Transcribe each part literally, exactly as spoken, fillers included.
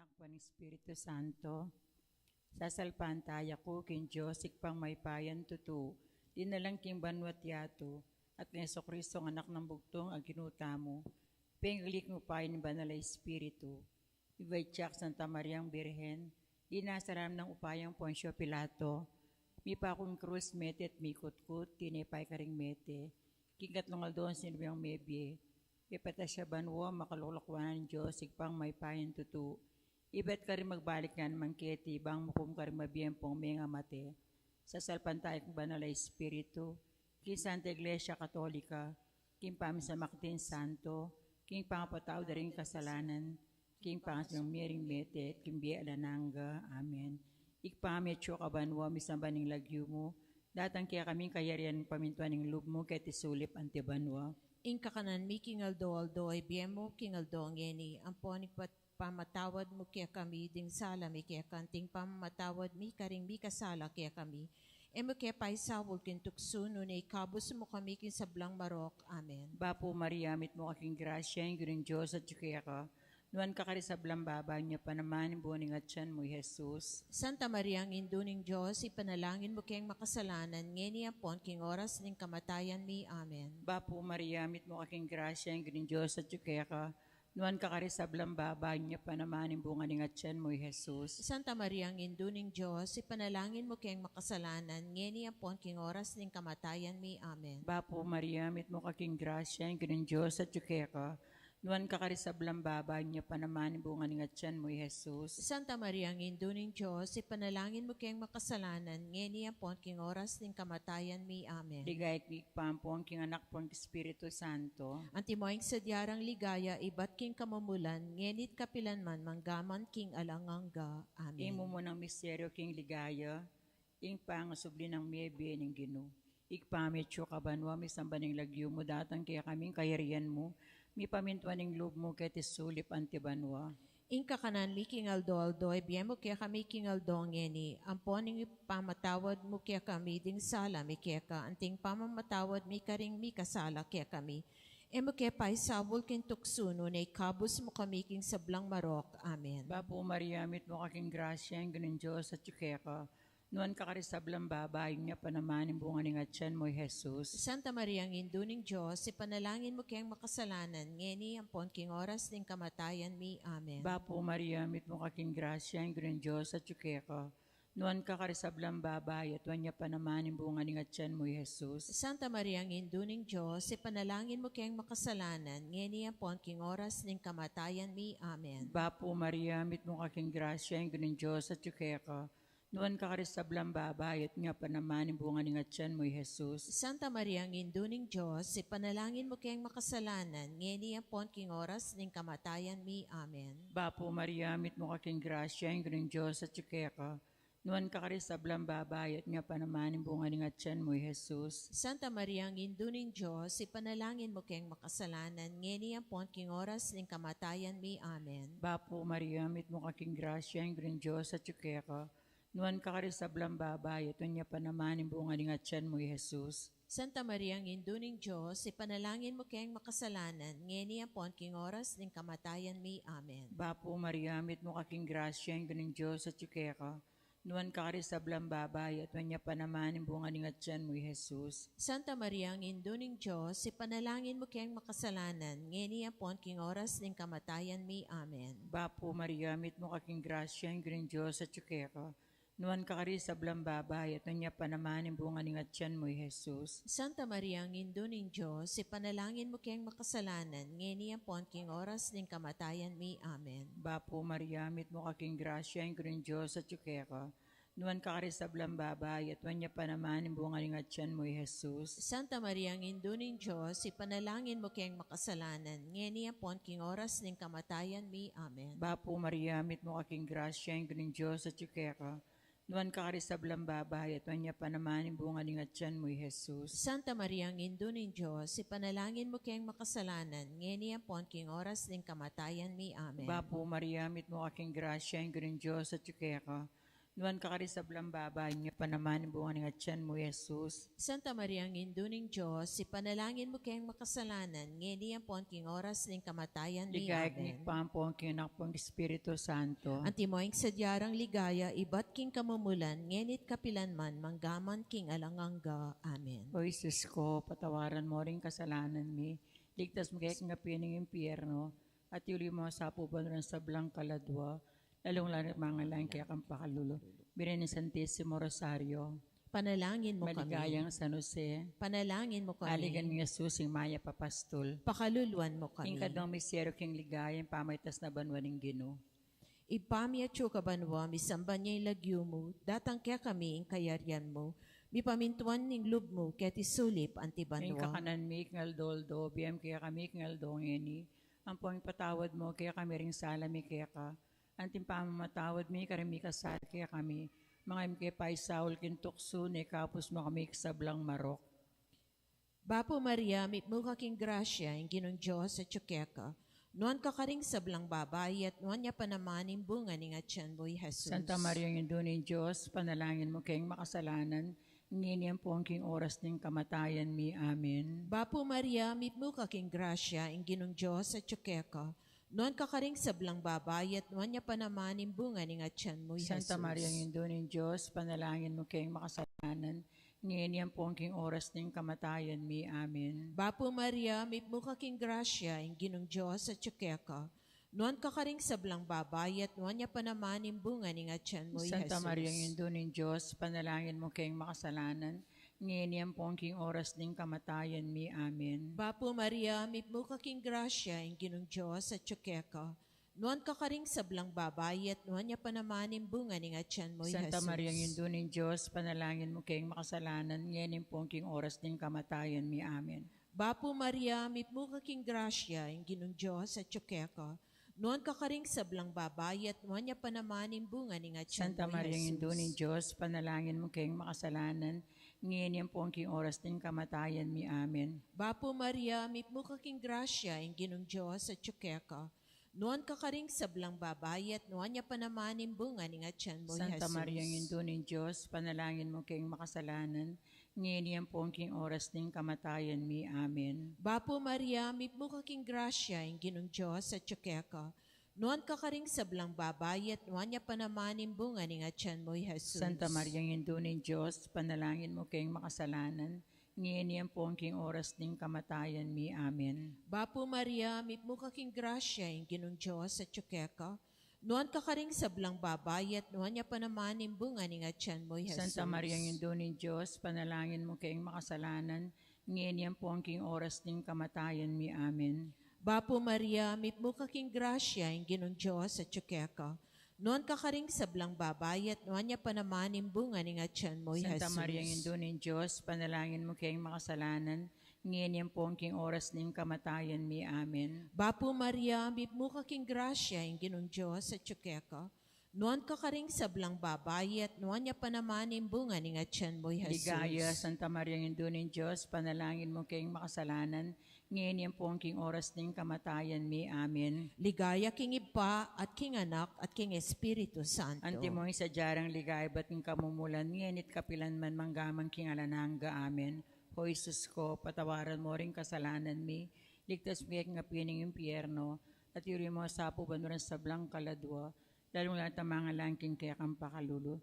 Anak, Anak, Espiritu Santo. Sasalpantaya ku king Dios, Ibpang mayupayang tutu, dinalang king banua't yatu, at kang Jesucristo, Anak nang bugtung a Ginu tamu, penggali king upaya ning Banal a Espiritu. Ibait ya king Santa Mariang Birhen, dinasal nang upayang Poncio Pilato, mipaku king krus, mete at mikutkut, tinepay karing mete, king katlung aldo sinubli yang mebie, mipatawad ya banua, makalukluk wanan ning Dios, Ibpang mayupayang tutu, ibat karing magbalik na naman keti, bang mukum karing mabie ampong mengamate. Sasalpantaya ku king Banal a Espiritu, king Santa Iglesia Katolika, king pamisamak ding santo, king pangapatawad da ring kasalanan, king pangasiwang mie ring mete, king bie alang angga. Amen. Ibpa mi, atsu ka banua, misamban ya ing lagyu mu, datang kekami ing kayarian mu, mipamintuan ing lub mu, keti sulip anti banua. Ing kakanan mi king aldo-aldo ibie mu king aldo ngeni, ampon ipatpatawad mu kekami ding sala mi keka, anting pamamatawad mi karing mikasala kekami. E mu ke paisaul king tuksu, nune ikabus mu kami king sablang marok. Amen. Bapu Maria, mitmu ka king grasya, ing Ginung Dios atyu keka. Nuan ka karing sablang babai, nuan ya pa naman ing bunga ning atyan mu, i Jesus. Santa Maria, Indu ning Dios, ipanalangin mu keng makasalanan, ngeni ampon king oras ning kamatayan mi. Amen. Bapu Maria, mitmu ka king grasya, ing Ginung Dios atyu keka. Nuan ka karing sablang babai, nuan ya pa naman ing bunga ning atyan mu, i Jesus. Santa Maria, Indu ning Dios, ipanalangin mu keng makasalanan, ngeni ampon king oras ning kamatayan mi. Amen. Bapu Maria, mitmu ka king grasya, ing Ginung Dios atyu keka. Nuan ka karing sablang babai, nuan ya pa naman ing bunga ning atyan mu, i Jesus. Santa Maria, Indu ning Dios, ipanalangin mu keng makasalanan, ngeni ampon king oras ning kamatayan mi. Amen. Ligaya king Ibpa, ampon king Anak, ampon king Espiritu Santo. Antimo ing sadya rang ligaya ibat king kamumulan, ngeni't kapilan man, mangga man king alang angga. Amen. Ing mumunang misteryu king ligaya, ing pangasubli nang mebie ning Ginu. Ibpa mi, atsu ka banua, misamban ya ing lagyu mu, datang kekami ing kayarian mu, mipamintuan ing lub mu keti sulip anti banua. Ing kakanan mi king aldo-aldo ibie mu kekami king aldo ngeni, ampon ing ipamatawad mu kekami ding sala mi keka, anting pamamatawad mi karing mikasala kekami. E mu ke paisaul king tuksu, nune ikabus mu kami king sablang marok. Amen. Bapu Maria, mitmu ka king grasya, ing Ginung Dios atyu keka. Nuan ka karing sablang babai, nuan ya pa naman ing bunga ning atyan mu, i Jesus. Santa Maria, Indu ning Dios, ipanalangin mu keng makasalanan, ngeni ampon king oras ning kamatayan mi. Amen. Bapu Maria, mitmu ka king grasya, ing Ginung Dios atyu keka. Nuan ka karing sablang babai, at nuan ya pa naman ing bunga ning atyan mu, i Jesus. Santa Maria, Indu ning Dios, ipanalangin mu keng makasalanan, ngeni ampon king oras ning kamatayan mi. Amen. Bapu Maria, mitmu ka king grasya, ing Ginung Dios atyu keka. Nuan ka karing sablang babai, at nuan ya pa naman ing bunga ning atyan mu, i Jesus. Santa Maria, Indu ning Dios, ipanalangin mu keng makasalanan, ngeni ampon king oras ning kamatayan mi. Amen. Bapu Maria, mitmu ka king grasya, ing Ginung Dios atyu keka. Nuan ka karing sablang babai, at nuan ya pa naman ing bunga ning atyan mu, i Jesus. Santa Maria, Indu ning Dios, ipanalangin mu keng makasalanan, ngeni ampon king oras ning kamatayan mi. Amen. Bapu Maria, mitmu ka king grasya, ing Ginung Dios atyu keka. Nuan ka karing sablang babai, at nuan ya pa naman ing bunga ning atyan mu, i Jesus. Santa Maria, Indu ning Dios, ipanalangin mu keng makasalanan, ngeni ampon king oras ning kamatayan mi. Amen. Bapu Maria, mitmu ka king grasya, ing Ginung Dios atyu keka. Nuan ka karing sablang babai, at nuan ya pa naman ing bunga ning atyan mu, i Jesus. Santa Maria, Indu ning Dios, ipanalangin mu keng makasalanan, ngeni ampon king oras ning kamatayan mi. Amen. Bapu Maria, mitmu ka king grasya, ing Ginung Dios atyu keka. Nuan ka karing sablang babai, at nuan ya pa naman ing bunga ning atyan mu, i Jesus. Santa Maria, Indu ning Dios, ipanalangin mu keng makasalanan, ngeni ampon king oras ning kamatayan mi. Amen. Bapu Maria, mitmu ka king grasya, ing Ginung Dios atyu keka. Nuan ka karing sablang babai, at nuan ya pa naman ing bunga ning atyan mu, i Jesus. Santa Maria, Indu ning Dios, ipanalangin mu keng makasalanan, ngeni ampon king oras ning kamatayan mi. Amen. Bapu Maria, mitmu ka king grasya, ing Ginung Dios atyu keka. Nuan ka karing sablang babai, at nuan ya pa naman ing bunga ning atyan mu, i Jesus. Santa Maria, Indu ning Dios, ipanalangin mu keng makasalanan, ngeni ampon king oras ning kamatayan mi. Amen. Bapu Maria, mitmu ka king grasya, ing Ginung Dios atyu keka. Nuan ka karing sablang babai, nuan ya pa naman ing bunga ning atian mu, Jesus. Santa Maria, Indu ning Dios, ipanalangin mu keng makasalanan, ngeni ampon king oras ning kamatayan mi. Ligaya king Ibpa, ampon king Anak, ampon king Espiritu Santo. Antimo ing sadya rang ligaya, ibat king kamumulan, ngeni't kapilan man, manggaman king alang angga. Amen. O Jesus ko, patawaran mu ring kasalanan mi, ligtas mu kami king api ning impyerno, at iuli mu sa banua ring sablang kaladua, lalung-lalu na ring mangailangan king kekang pakalulu. Birhen ning Santisimo Rosario. Panalangin mu kami. Maligayang San Jose. Panalangin mu kami. Aligan nang Jesus, ing mayap a pastul. Pakaluluan mu kami. Ing katlung misteryu king ligaya, ing pamaitas na banua ning Ginu. Ibpa mi atsu ka banua, misamban ya ing lagyu mu, datang kekami ing kayarian mu, mipamintuan ing lub mu, keti sulip anti banua. Ing kakanan mi king aldo-aldo, ibie mu kekami king aldo ngeni, ampon ipatawad mu kekami ring sala mi keka, anti ing pamamatawad mi karing mikasala kekami, manga e mu ke paisaul king tuksu, nune ikabus mu kami king sablang marok. Bapu Maria, mitmu ka king grasya, ing Ginung Dios atyu keka. Nuan ka karing sablang babai, at nuan ya pa naman ing bunga ning atian mu, i Jesus. Santa Maria, Indu ning Dios, panalangin mu keng makasalanan, ngeni ampon king oras ning kamatayan mi. Amen. Bapu Maria, mitmu ka king grasya, ing Ginung Dios atyu keka. Nuan ka karing sablang babai, at nuan ya pa naman ing bunga ning atian mu, i Jesus. Santa Maria, Indu ning Dios, panalangin mu keng makasalanan, ngeni ampon king oras ning kamatayan mi. Amen. Bapu Maria, mitmu ka king grasya, ing Ginung Dios atyu keka. Nuan ka karing sablang babai, at nuan ya pa naman ing bunga ning atian mu, i Jesus. Santa Maria, Indu ning Dios, panalangin mu keng makasalanan, ngeni ampon king oras ning kamatayan mi. Amen. Bapu Maria, mitmu ka king grasya, ing Ginung Dios atyu keka. Nuan ka karing sablang babai, at nuan ya pa naman ing bunga ning atian mu, i Jesus. Santa Maria, Indu ning Dios, panalangin mu keng makasalanan, ngeni ampon king oras ning kamatayan mi. Amen. Bapu Maria, mitmu ka king grasya, ing Ginung Dios atyu keka. Nuan ka karing sablang babai, at nuan ya pa naman ing bunga ning atian mu, i Jesus. Santa Maria, Indu ning Dios, panalangin mu keng makasalanan, ngeni ampon king oras ning kamatayan mi. Amen. Bapu Maria, mitmu ka king grasya, ing Ginung Dios atyu keka. Nuan ka karing sablang babai, at nuan ya pa naman ing bunga ning atian mu, i Jesus. Santa Maria, Indu ning Dios, panalangin mu keng makasalanan, ngeni ampon king oras ning kamatayan mi. Amen. Bapu Maria, mitmu ka king grasya, ing Ginung Dios atyu keka. Nuan ka karing sablang babai, at nuan ya pa naman ing bunga ning atian mu, i Jesus. Santa Maria, Indu ning Dios, panalangin mu keng makasalanan, ngeni ampon king oras ning kamatayan mi. Amen. Bapu Maria, mitmu ka king grasya, ing Ginung Dios atyu keka. Nuan ka karing sablang babai, at nuan ya pa naman ing bunga ning atian mu, i Jesus. Santa Maria, Indu ning Dios, panalangin mu keng makasalanan, ngeni ampon king oras ning kamatayan mi. Amen. Bapu Maria, mitmu ka king grasya, ing Ginung Dios atyu keka. Nuan ka karing sablang babai, at nuan ya pa naman ing bunga ning atian mu, i Jesus. Santa Maria, Indu ning Dios, panalangin mu keng makasalanan, ngeni ampon king oras ning kamatayan mi. Amen. Bapu Maria, mitmu ka king grasya, ing Ginung Dios atyu keka. Nuan ka karing sablang babai, at nuan ya pa naman ing bunga ning atian mu, i Jesus. Ligaya, Santa Maria, Indu ning Dios, panalangin mu keng makasalanan, ngeni ampon king oras ning kamatayan mi. Amen. Ligaya king Ibpa, at king Anak, at king Espiritu Santo. Antimo ing sadya rang ligaya ibat king kamumulan, ngeni at kapilan man, manggaman king alang angga. Amen. O Jesus ko, patawaran mu ring kasalanan mi, ligtas mu kami king api ning impyerno, at iuli mu sa banua ring sablang kaladua, lalung-lalu na ring mangailangan king kekang pakalulu.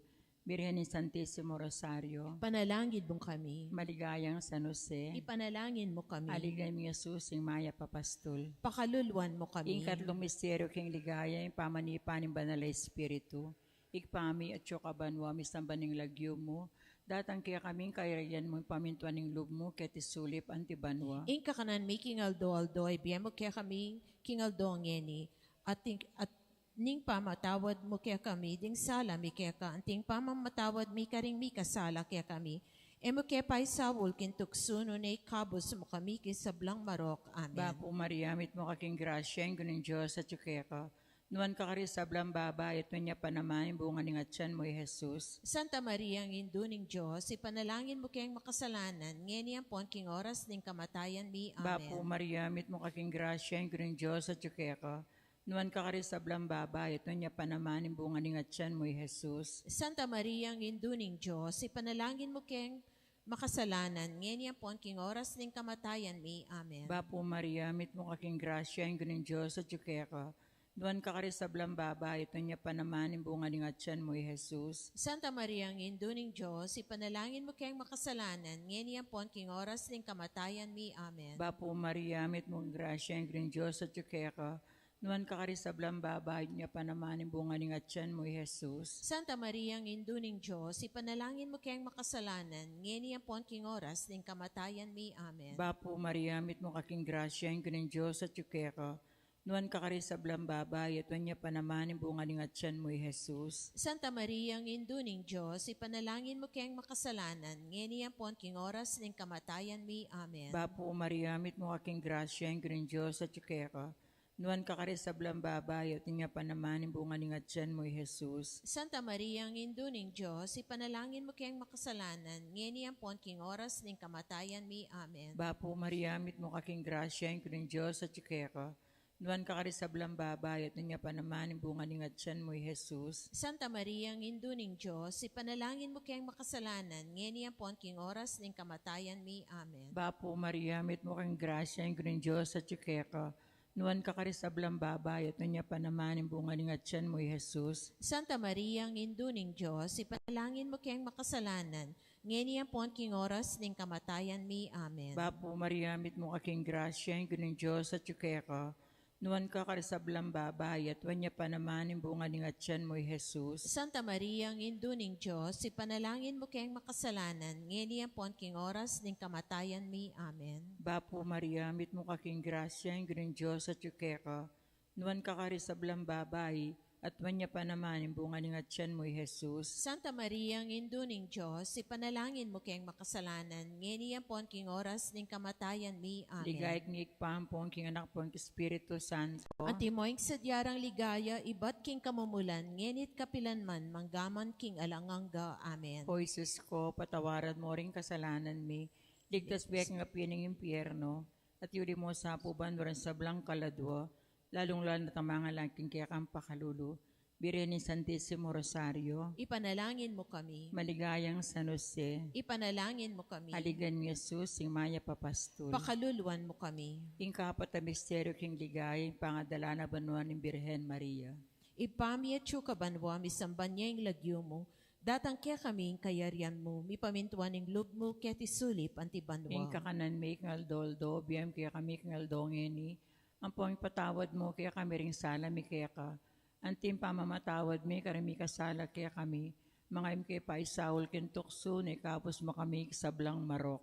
Birhen ning Santisimo Rosario. Ipanalangin mu kami. Maligayang San Jose. Ipanalangin mu kami. Aligan nang Jesus, ing mayap a pastul. Pakaluluan mu kami. Ing katlung misteryu king ligaya, ing pamanipa ning Banal a Espiritu. Ibpa mi, atsu ka banua, misamban ing lagyu mu, datang kekami ing kayarian mu, mipamintuan ing lub mu, keti sulip anti banua. Ing kakanan mi king aldo-aldo, ibie mu kekami king aldo ngeni, at ing, at ing pamatawad mu kekami ding sala mi keka, anti ing pamamatawad mi karing mikasala kekami. E mu ke paisaul king tuksu, nune ikabus mu kami king sablang marok. Amen. Bapu Maria, mitmu ka king grasya, ing Ginung Dios atyu keka. Nuan ka karing sablang babai, at nuan ya pa naman ing bunga ning atian mu, i Jesus. Santa Maria, Indu ning Dios, ipanalangin mu keng makasalanan, ngeni ampon king oras ning kamatayan mi. Amen. Bapu Maria, mitmu ka king grasya, ing Ginung Dios atyu keka. nuan ka karing sablang babai, at nuan ya pa naman ing bunga ning atian mu, i Jesus. Santa Maria, Indu ning Dios, ipanalangin mu keng makasalanan, ngeni ampon king oras ning kamatayan mi. Amen. Bapu Maria, mitmu ka king grasya, ing Ginung Dios atyu keka. Nuan ka karing sablang babai, at nuan ya pa naman ing bunga ning atian mu, i Jesus. Santa Maria, Indu ning Dios, ipanalangin mu keng makasalanan, ngeni ampon king oras ning kamatayan mi. Amen. Bapu Maria, mitmu ka king grasya, ing Ginung Dios atyu keka. Nuan ka karing sablang babai, at nuan ya pa naman ing bunga ning atian mu, i Jesus. Santa Maria, Indu ning Dios, ipanalangin mu keng makasalanan, ngeni ampon king oras ning kamatayan mi. Amen. Bapu Maria, mitmu ka king grasya, ing Ginung Dios atyu keka. Nuan ka karing sablang babai, at nuan ya pa naman ing bunga ning atian mu, i Jesus. Santa Maria, Indu ning Dios, ipanalangin mu keng makasalanan, ngeni ampon king oras ning kamatayan mi. Amen. Bapu Maria, mitmu ka king grasya, ing Ginung Dios atyu keka. Nuan ka karing sablang babai, at nuan ya pa naman ing bunga ning atian mu, i Jesus. Santa Maria, Indu ning Dios, ipanalangin mu keng makasalanan, ngeni ampon king oras ning kamatayan mi. Amen. Bapu Maria, mitmu ka king grasya, ing Ginung Dios atyu keka. Nuan ka karing sablang babai, at nuan ya pa naman ing bunga ning atian mu, i Jesus. Santa Maria, Indu ning Dios, ipanalangin mu keng makasalanan, ngeni ampon king oras ning kamatayan mi. Amen. Bapu Maria, mitmu ka king grasya, ing Ginung Dios atyu keka. Nuan ka karing sablang babai, at nuan ya pa naman ing bunga ning atian mu, i Jesus. Santa Maria, Indu ning Dios, ipanalangin mu keng makasalanan, ngeni ampon king oras ning kamatayan mi. Amen. Bapu Maria, mitmu ka king grasya, ing Ginung Dios atyu keka. Nuan ka karing sablang babai, at nuan ya pa naman ing bunga ning atian mu, i Jesus. Santa Maria, Indu ning Dios, ipanalangin mu keng makasalanan, ngeni ampon king oras ning kamatayan mi. Amen. Bapu Maria, mitmu ka king grasya, ing Ginung Dios atyu keka. Nuan ka karing sablang babai, at nuan ya pa naman ing bunga ning atian mu, i Jesus. Santa Maria, Indu ning Dios, ipanalangin mu keng makasalanan, ngeni ampon king oras ning kamatayan mi. Amen. Ligaya king Ibpa, ampon king Anak, ampon king Espiritu Santo. Antimo ing sadya rang ligaya, ibat king kamumulan, ngeni't kapilan man, manggaman king alang angga. Amen. O Jesus ko, patawaran mu ring kasalanan mi, ligtas mu kami king api ning impyerno, at yuli mu sa king banua ring sablang kaladua, lalung-lalu na a mangalagad king kekang pakalulu, Birhen ning Santisimo Rosario. Ipanalangin mu kami. Maligayang San Jose. Ipanalangin mu kami. Aligan nang Jesus, ing mayap a pastul. Pakaluluan mu kami. Ing kapat a misteryu king ligaya, ing pangadala na banua ning Birhen Maria. Ibpa mi atsu ka banua, misamban ya ing lagyu mu, datang kekami ing kayarian mu, mipamintuan ing lub mu keti sulip anti banua. Ing kakanan mi king aldo-aldo, ibie mu kekami king aldo ngeni, ampon ipatawad mu kekami ring sala mi keka, anti ing pamamatawad mi karing mikasala kekami, manga e mu ke paisaul king tuksu, nune ikabus mu kami king sablang marok.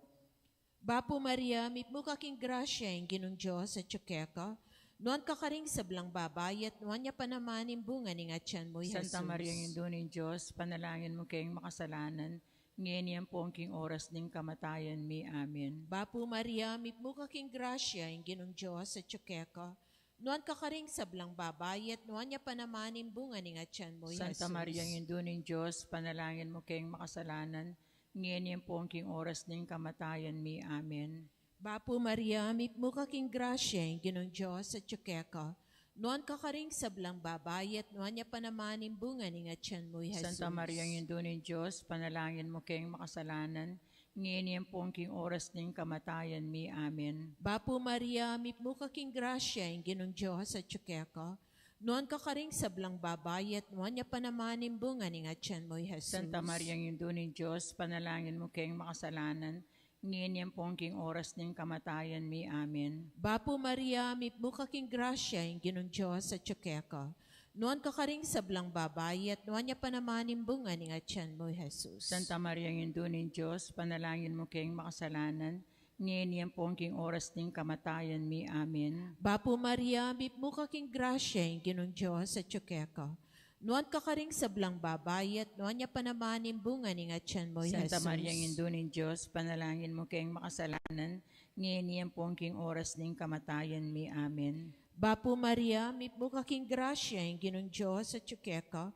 Bapu Maria, mipnu ka king grasya, ing Ginung Dios atyu keka, nuan ka karing sablang babai, at nuan ya pa naman ing bunga ning atian mu, i Jesus. Santa Maria, Indu ning Dios, ipanalangin mu keng makasalanan, ngeni ampon king oras ning kamatayan mi. Amen. Bapu Maria, mipnu ka king grasya, ing Ginung Dios atyu keka, nuan ka karing sablang babai, at nuan ya pa naman ing bunga ning atian mu, i Jesus. Santa Maria, Indu ning Dios, ipanalangin mu keng makasalanan, ngeni ampon king oras ning kamatayan mi. Amen. Bapu Maria, mipnu ka king grasya, ing Ginung Dios atyu keka, nuan ka karing sablang babai, at nuan ya pa naman ing bunga ning atian mu, i Jesus. Santa Maria, Indu ning Dios, ipanalangin mu keng makasalanan, ngeni ampon king oras ning kamatayan mi. Amen. Bapu Maria, mipnu ka king grasya, ing Ginung Dios atyu keka, nuan ka karing sablang babai, at nuan ya pa naman ing bunga ning atian mu, i Jesus. Santa Maria, Indu ning Dios, ipanalangin mu keng makasalanan, ngeni ampon king oras ning kamatayan mi. Amen. Bapu Maria, mipnu ka king grasya, ing Ginung Dios atyu keka, nuan ka karing sablang babai, at nuan ya pa naman ing bunga ning atian mu, i Jesus. Santa Maria, Indu ning Dios, ipanalangin mu keng makasalanan, ngeni ampon king oras ning kamatayan mi. Amen. Bapu Maria, mipnu ka king grasya, ing Ginung Dios atyu keka, nuan ka karing sablang babai, at nuan ya pa naman ing bunga ning atian mu, i Jesus. Santa Maria, Indu ning Dios, ipanalangin mu keng makasalanan, ngeni ampon king oras ning kamatayan mi. Amen. Bapu Maria, mipnu ka king grasya, ing Ginung Dios atyu keka,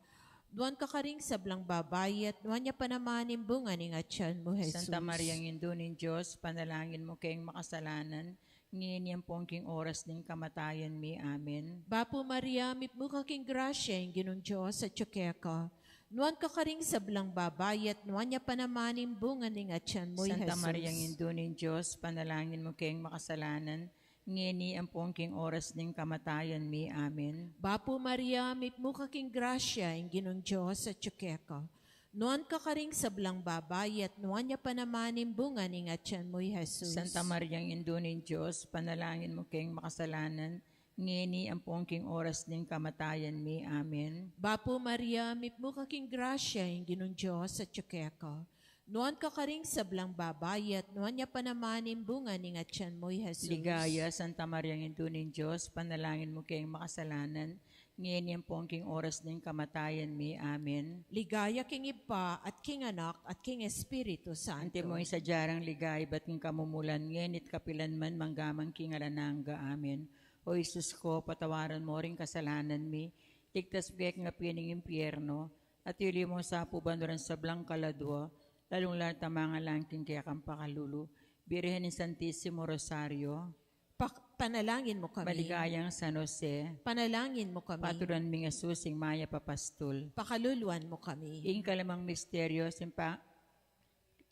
nuan ka karing sablang babai, at nuan ya pa naman ing bunga ning atian mu, i Jesus. Santa Maria, Indu ning Dios, ipanalangin mu keng makasalanan, ngeni ampon king oras ning kamatayan mi. Amen. Bapu Maria, mitmu ka king grasya, ing Ginung Dios atyu keka. Nuan ka karing sablang babai, at nuan ya pa naman ing bunga ning atyan mu, Santa Jesus. Maria, Indu ning Dios, panalangin mu keng makasalanan, ngeni ampon king oras ning kamatayan mi. Amen. Bapu Maria, mitmu ka king grasya, ing Ginung Dios atyu keka. Nuan ka karing sablang babai, at nuan ya pa naman ing bunga ning atyan mu, Jesus. Santa Maria, Indu ning Dios, panalangin mu keng makasalanan, ngeni ampon king oras ning kamatayan mi. Amen. Bapu Maria, mitmu ka king grasya, ing Ginung Dios atyu keka. Nuan ka karing sablang babai, at nuan ya pa naman ing bunga ning atyan mu, Jesus. Ligaya, Santa Maria, Indu ning Dios, panalangin mu keng makasalanan, ngeni ampon king oras ning kamatayan mi. Amen. Ligaya king Ibpa, at king Anak, at king Espiritu Santo. Antimo ing sadya rang ligaya ibat king kamumulan, ngeni at kapilan man, manggaman king alang angga. Amen. O Jesus ko, patawaran mu ring kasalanan mi, ligtas mu kami king api ning impyerno, at ilimu mu sa banua ring sablang kaladua, lalung-lalu na itang mangalang king kekang pakalulu, Birhen ning Santisimo Rosario. Pak-, panalangin mu kami. Maligayang San Jose. Panalangin mu kami. Patuluan ming Jesus, ing mayap a pastul. Pakaluluan mu kami. Ing kalimang misteryo, ing pa-,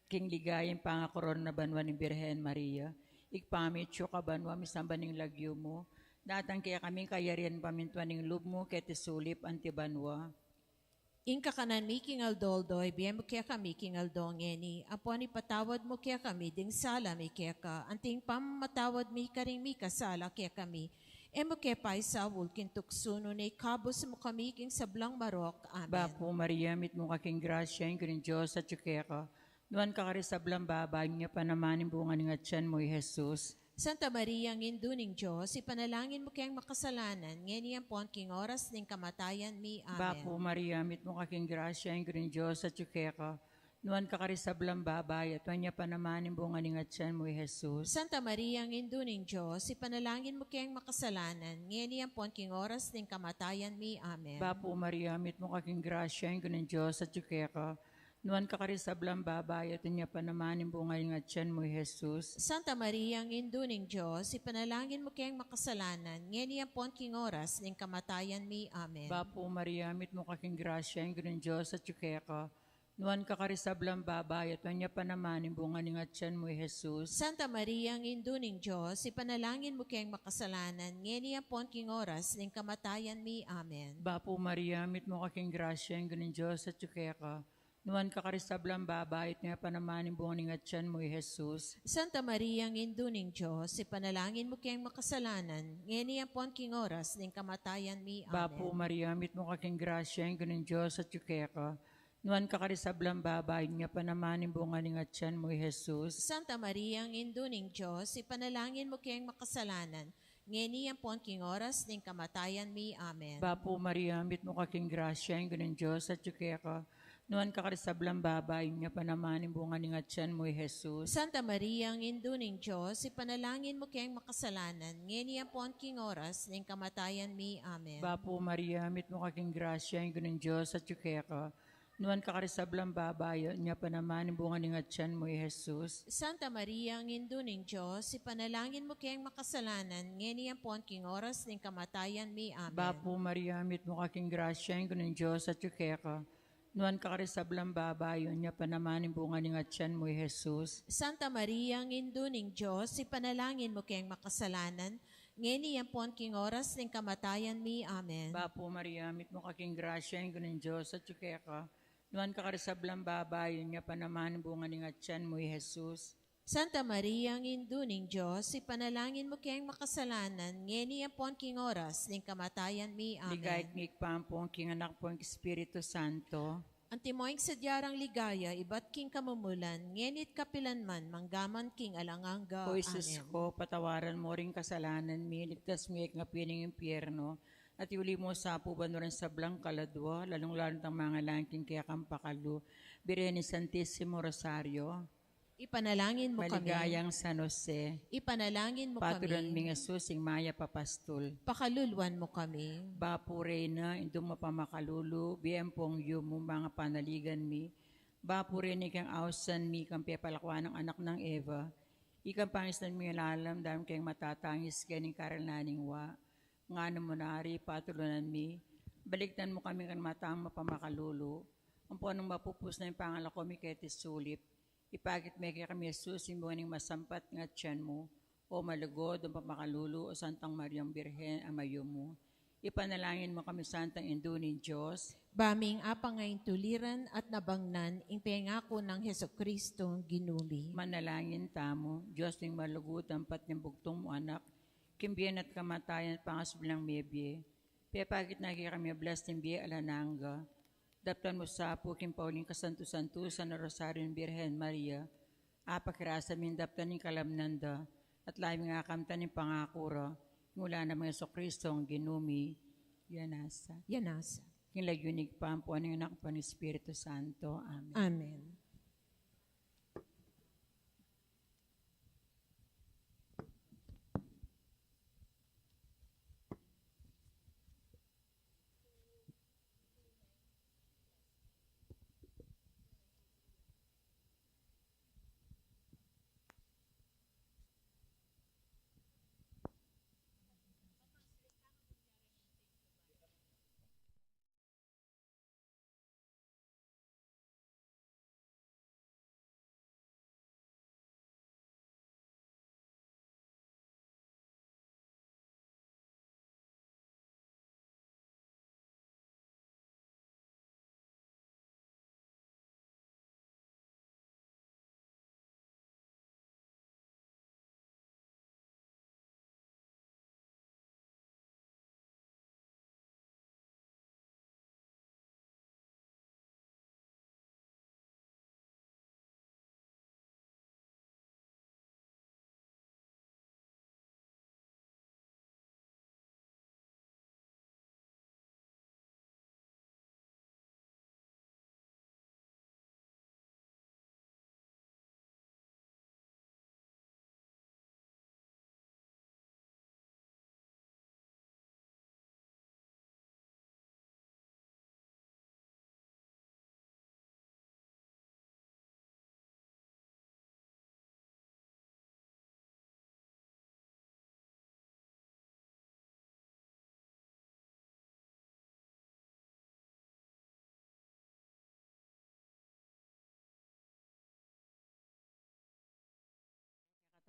king ligaya, ing pangakorona banua ning Birhen Maria. Ibpa mi, atsu ka banua, misamban ing lagyu mu. Datang kekami ing kayarian mu, pamintuan ing lub mu, keti sulip anti banua. Ing kakanan mi king aldo-aldo, ibie mu kekami king aldo ngeni, ampon ipatawad mu kekami ding sala mi keka, anti ing pamamatawad mi karing mikasala kekami. E mu ke paisaul king tuksu, nune ikabus mu kami king sablang marok. Amen. Bapu Maria, mitmu ka king grasya, ing Ginung Dios atyu keka. Nuan ka karing sablang babai, nuan ya pa naman ing bunga ning atyan mu, i Jesus. Santa Maria, Indu ning Dios, ipanalangin mu keng makasalanan, ngeni ampon king oras ning kamatayan mi. Amen. Bapu Maria, mitmu ka king grasya, ing Ginung Dios atyu keka. Nuan ka karing sablang babai, at nuan ya pa naman ing bunga ning atyan mu, i Jesus. Santa Maria, Indu ning Dios, ipanalangin mu keng makasalanan, ngeni ampon king oras ning kamatayan mi. Amen. Bapu Maria, mitmu ka king grasya, ing Ginung Dios atyu keka. Nuan ka karing sablang babai, at nuan ya pa naman ing bunga ning atyan mu, i Jesus. Santa Maria, Indu ning Dios, ipanalangin mu keng makasalanan, ngeni ampon king oras ning kamatayan mi. Amen. Bapu Maria, mitmu ka king grasya, ing Ginung Dios atyu keka. Nuan ka karing sablang babai, at nuan ya pa naman ing bunga ning atyan mu, i Jesus. Santa Maria, Indu ning Dios, ipanalangin mu keng makasalanan, ngeni ampon king oras ning kamatayan mi. Amen. Bapu Maria, mitmu ka king grasya, ing Ginung Dios atyu keka. Nuan ka karing sablang babai, at nuan ya pa naman ing bunga ning atyan mu, i Jesus. Santa Maria, Indu ning Dios, ipanalangin mu keng makasalanan, ngeni ampon king oras ning kamatayan mi. Amen. Bapu Maria, mitmu ka king grasya, ing Ginung Dios atyu keka. Nuan ka karing sablang babai, at nuan ya pa naman ing bunga ning atyan mu, i Jesus. Santa Maria, Indu ning Dios, ipanalangin mu keng makasalanan, ngeni ampon king oras ning kamatayan mi. Amen. Bapu Maria, mitmu ka king grasya, ing Ginung Dios atyu keka. Nuan ka karing sablang babai, at nuan ya pa naman ing bunga ning atyan mu, i Jesus. Santa Maria, Indu ning Dios, ipanalangin mu keng makasalanan, ngeni ampon king oras ning kamatayan mi. Amen. Bapu Maria, mitmu ka king grasya, ing Ginung Dios atyu keka. Nuan ka karing sablang babai, at nuan ya pa naman ing bunga ning atyan mu, i Jesus. Santa Maria, Indu ning Dios, ipanalangin mu keng makasalanan, ngeni ampon king oras ning kamatayan mi. Amen. Bapu Maria, mitmu ka king grasya, ing Ginung Dios atyu keka. Nuan ka karing sablang babai, at nuan ya pa naman ing bunga ning atyan mu, i Jesus. Santa Maria, Indu ning Dios, ipanalangin mu keng makasalanan, ngeni ampon king oras ning kamatayan mi. Amen. Bapu Maria, mitmu ka king grasya, ing Ginung Dios atyu keka. Nuan ka karing sablang babai, at nuan ya pa naman ing bunga ning atyan mu, i Jesus. Santa Maria, Indu ning Dios, ipanalangin mu keng makasalanan, ngeni ampon king oras ning kamatayan mi. Amen. Ligaya king Ibpa, ampon king Anak, ampon king Espiritu Santo. Antimo ing sadya rang ligaya ibat king kamumulan, ngeni at kapilan man, manggaman king alang angga. O Jesus ko, patawaran mu ring kasalanan mi, ligtas mu kami king api ning impyerno, at iuli mu sa banua ring sablang kaladua, lalung-lalu na itang mangalang king kekang pakalulu, Birhen ning Santisimo Rosario. Ipanalangin mu kami. Maligayang San Jose. Ipanalangin mu kami. Patuluan ming Jesus, ing mayap a pastul. Pakaluluan mu kami. Bapu Reyna, Indu mapamakalulu, bie ampong yumu, mangapanaligan mi. Bapu Reyna, ika ing ausan mi, ika ing pepalakuan ning anak nang Eva. Ikang pangisnan mi lalam, dam keng matatangis, keng karananing wa. Ngana mu nari, patulunan mi, balikdan mu kami kan matang mapamakalulu. Ampon nung mapupus na ing pangalako mi keti sulip, ipakit me kekami Jesus, ing bunga ning masampat ngan atian mu, o malugud, o pamakalulu, o Santang Mariang Birhen, a mayumu. Ipanalangin mu kami, Santang Indu ning Dios. Ba ming apangaintuliran at nabangnan ing pengaku nang Jesucristo, Ginu mi. Manalangin tamu. Dios ming malugud, ampat ning bugtung mung Anak, king bie na at kamatayan at pangasubling mebie, pepakit na kekami ing blas ning bie alang angga. Daptan mu sa pu king pauling kasantu-santusan a Rosario ning Birhen Maria, apakirasa ming daptan ing kalamnan da, at labi ngang akamtan ing pangaku ra, ing ula nang Jesucristong Ginu mi. Yan nasa. Yan nasa. King lagyu ning Ibpa, ampo ning Anak, ampo ning Espiritu Santo. Amen. Amen.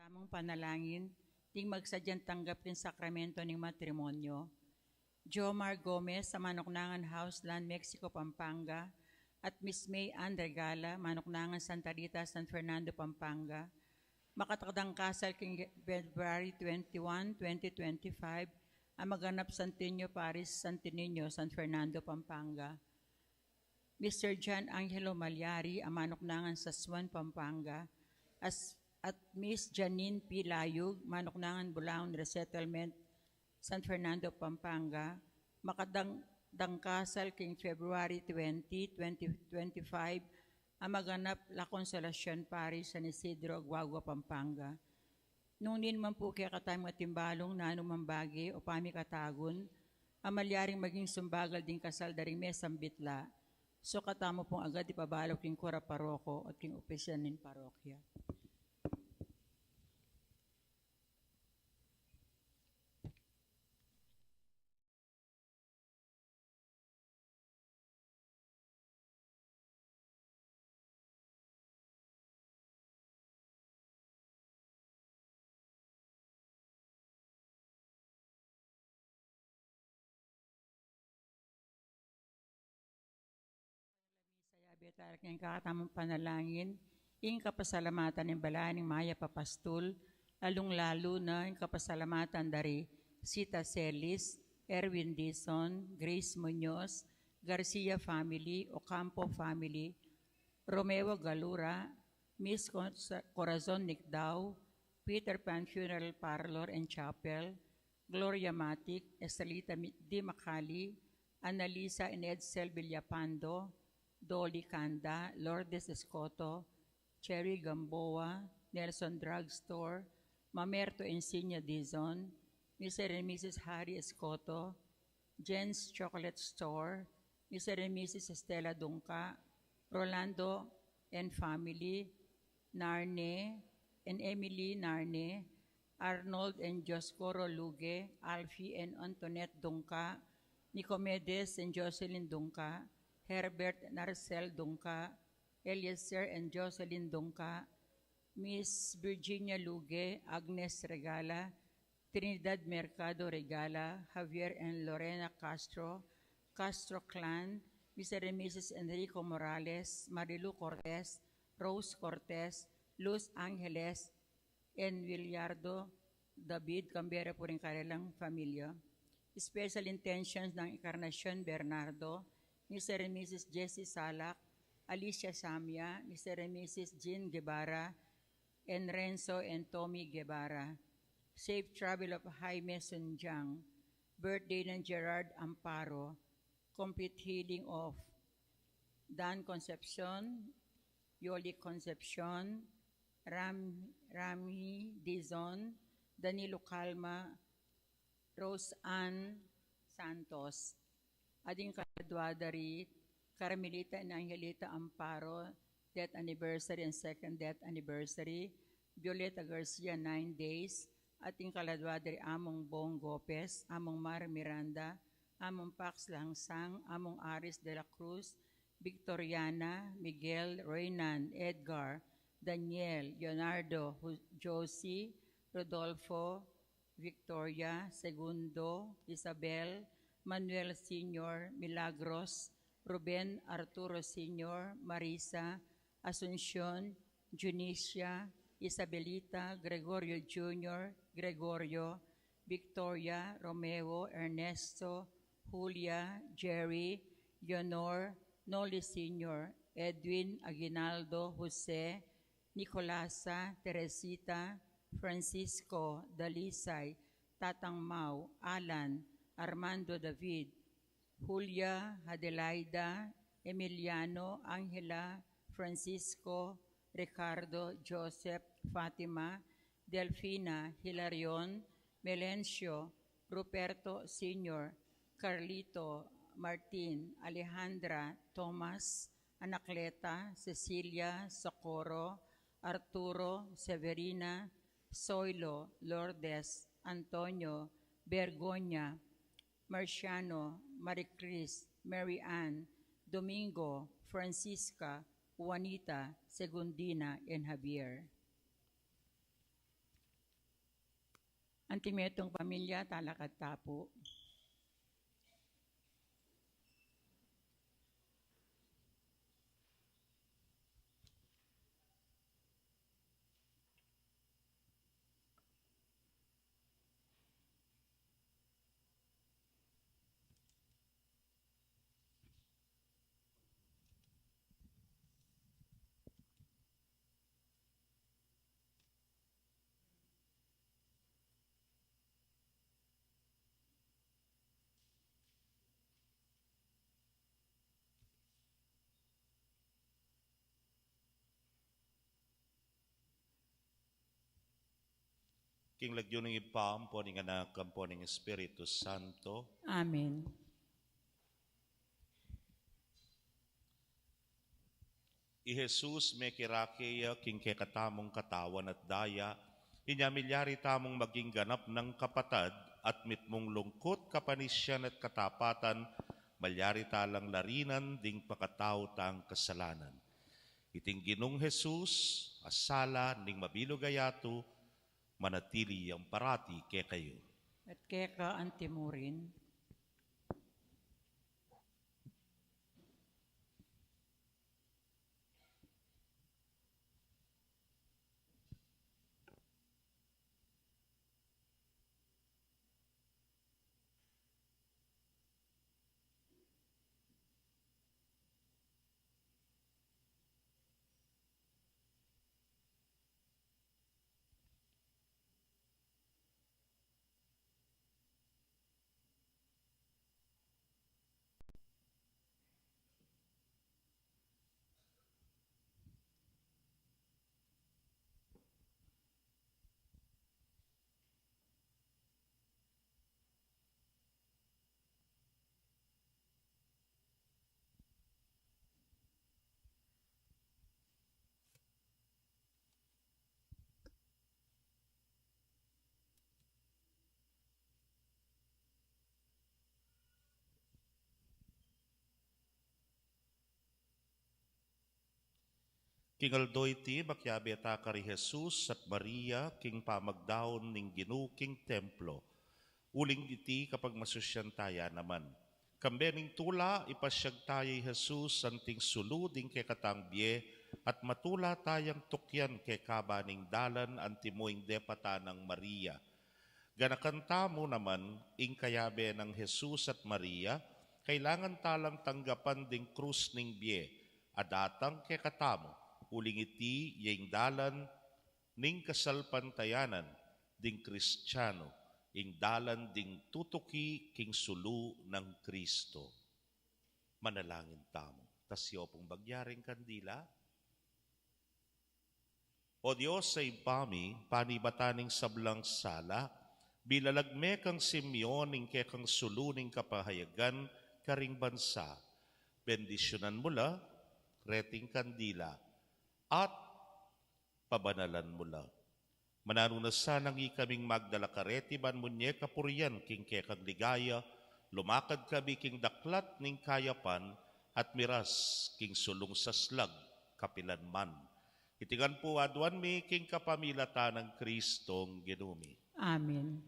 Kekatamung panalangin, ding magsadyang tanggap king sakramento ning matrimonyo. Jomar Gomez, a manuknangan Hauxland, Mexico, Pampanga, at Miss May Ann Regala, manuknangan Santa Rita, San Fernando, Pampanga, makatakdang kasal king February twenty-one, twenty twenty-five, a maganap Santo Niño Parish, Santo Niño, San Fernando, Pampanga. Mister John Angelo Malyari, a manuknangan Sasuan, Pampanga, as, at Miss Janine P. Layug, manuknangan Bulaon Resettlement, San Fernando, Pampanga, makadang-, dangkasal king February twenty, twenty twenty-five, a maganap La Consolacion Parish, San Isidro, Guagua, Pampanga. Nung nin man pu kekatamu atin balung nanu mang bage o pamikatagun a malyaring maging sumbagal ding kasal da ring mesang bitla, sukatan mu pung agad ipabalu king kura paroko at king opisyal ning parokya. Misa ya, beta king kekatamung panalangin, ing kapasalamatan ning balayan ning mayap a pastul, lalung-lalu na ing kapasalamatan da ri Sita Celis, Erwin Dizon, Grace Muñoz, Garcia family, Ocampo family, Romeo Galura, Miss Cor-, Corazon Nicdao, Peter Pan Funeral Parlor and Chapel, Gloria Matic, Estelita Mi-, Di Macali, Annalisa and Edsel Villapando, Dolly Canda, Lourdes Escoto, Cherry Gamboa, Nelson Drugstore, Mamerto Insigne Dizon, Mister and Missus Harry Escoto, Jen's Chocolate Store, Mister and Missus Estela Dungca, Rolando and family, Narne, and Emily Narne, Arnold and Dioscoro Luge, Alfie and Antoinette Dungca, Nicomedes and Jocelyn Dungca, Herbert and Arcel Dungca, Eliezer and Jocelyn Dungca, Miss Virginia Luge, Agnes Regala, Trinidad Mercado Regala, Javier and Lorena Castro, Castro Clan, Mister and Missus Enrico Morales, Marilu Cortez, Rose Cortez, Luz Angeles, and Williardo David, kambe ra pu ring karelang familia. Special intentions ng Encarnacion Bernardo, Mister and Missus Jessie Salak, Alicia Samia, Mister and Missus Jean Guevara, and Renzo and Tommy Guevara. Safe travel of Jaime Sunjang. Birthday ng Gerard Amparo. Complete healing of Dan Concepcion, Yoli Concepcion, Ram, Rami Dizon, Danilo Calma, Rose Ann Santos. At ing kaladwa da ri Carmelita and Angelita Amparo, death anniversary and second death anniversary, Violeta Garcia, nine days, at ing kaladwa da ri Among Bong Gopez, Among Mar Miranda, Among Pax Langsang, Among Aris de la Cruz, Victoriana, Miguel, Renan, Edgar, Daniel, Leonardo, Hu-, Josie, Rodolfo, Victoria, Segundo, Isabel, Manuel Senior, Milagros, Ruben, Arturo Senior, Marisa, Asuncion, Junicia, Isabelita, Gregorio Junior, Gregorio, Victoria, Romeo, Ernesto, Julia, Jerry, Leonor, Noli Senior, Edwin, Aguinaldo, Jose, Nicolasa, Teresita, Francisco, Dalisay, Tatang Mau, Alan, Armando David, Julia, Adelaida, Emiliano, Angela, Francisco, Ricardo, Joseph, Fatima, Delfina, Hilarion, Melencio, Ruperto Senior, Carlito, Martin, Alejandra, Thomas, Anacleta, Cecilia, Socorro, Arturo, Severina, Zoilo, Lourdes, Antonio, Bergonia, Marciano, Maricris, Mary Ann, Domingo, Francisca, Juanita, Segundina, and Javier. Anting metung pamilya, talakad ta pu. King lagyu ning Ibpa, ampo ning Anak, ampo ning Espiritu Santo. Amen. I Jesus, mekirake ya king kekatamung katawan at daya, inya milyari tamung maging ganap nang kapatad, at mitmung lungkut, kapanisian at katapatan, malyari ta lang larinan ding pakatau tang kasalanan. Iting Ginung Jesus, a sala ning mabilug a yatu, manatili yang parati kekayu. At keka antimurin. King aldo iti, makiabe ta kari Jesus at Maria king pamagdaun ning Ginu king templo. Uling iti, kapagmasusyan ta ya naman, kambe ning tula, ipasyag ta ya i Jesus anting sulu ding kekatang bie, at matula tayang tukyan kekaba ning dalan antimuing depatan nang Maria. Ganakan tamu naman ing kayabe nang Jesus at Maria, kailangan ta lang tanggapan ding krus ning bie a datang kekatamu, uling iti ya ing dalan ning kasalpantayanan ding Kristiano, ing dalan ding tutuki king sulu nang Kristo. Manalangin tamu. Tasyo pung bagyaring kandila. O Dios a Ibpa mi, panibatan ning sablang sala, bilalag me kang Simeon ing kekang sulu ning kapahayagan karing bansa. Bendisyunan mu la reting kandila at pabanalan mu la. Mananu na sanang ikaming magdala kareti ban munye kapurian king kekang ligaya, lumakad kami king daklat ning kayapan at miras king sulung saslag kapilan man. Iti ngan pu aduan mi king kapamilatan nang Kristong Ginu mi. Amen.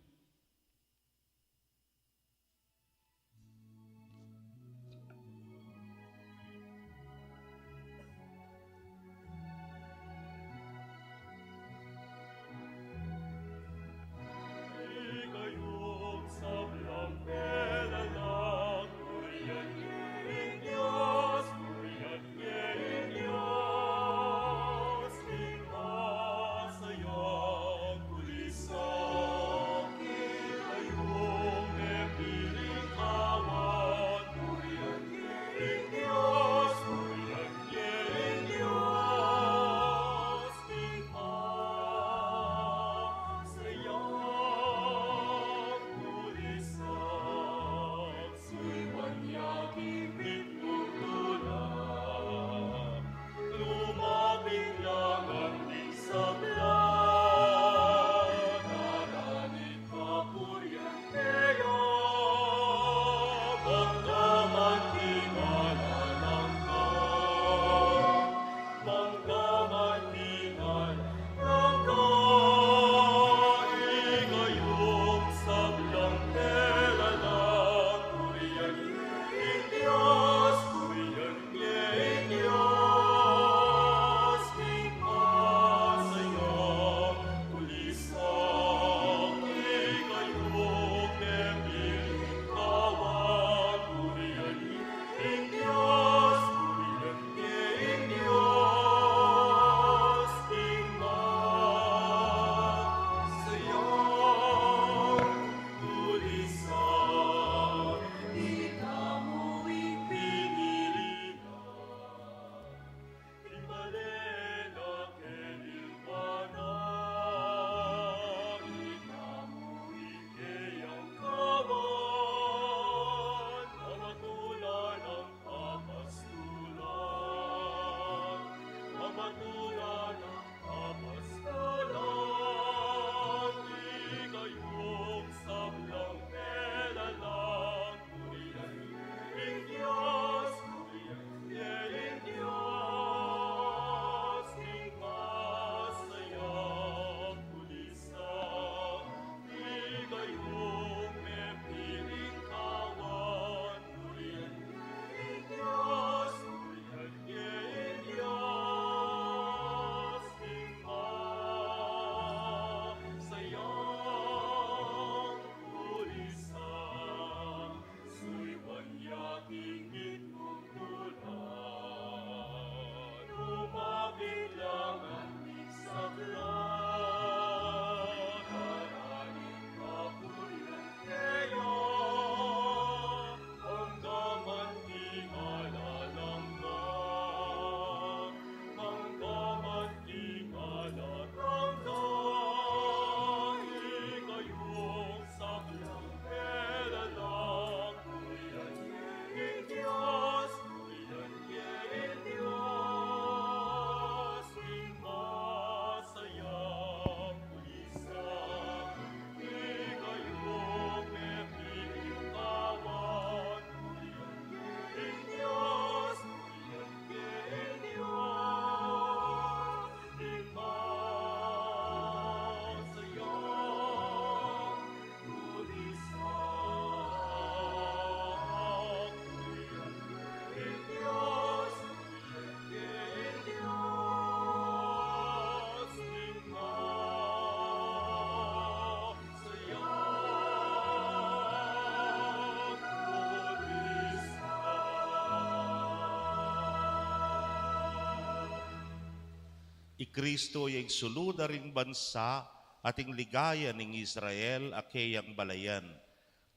I Kristo ya ing sulu da ring bansa at ing ligaya ning Israel a keyang balayan.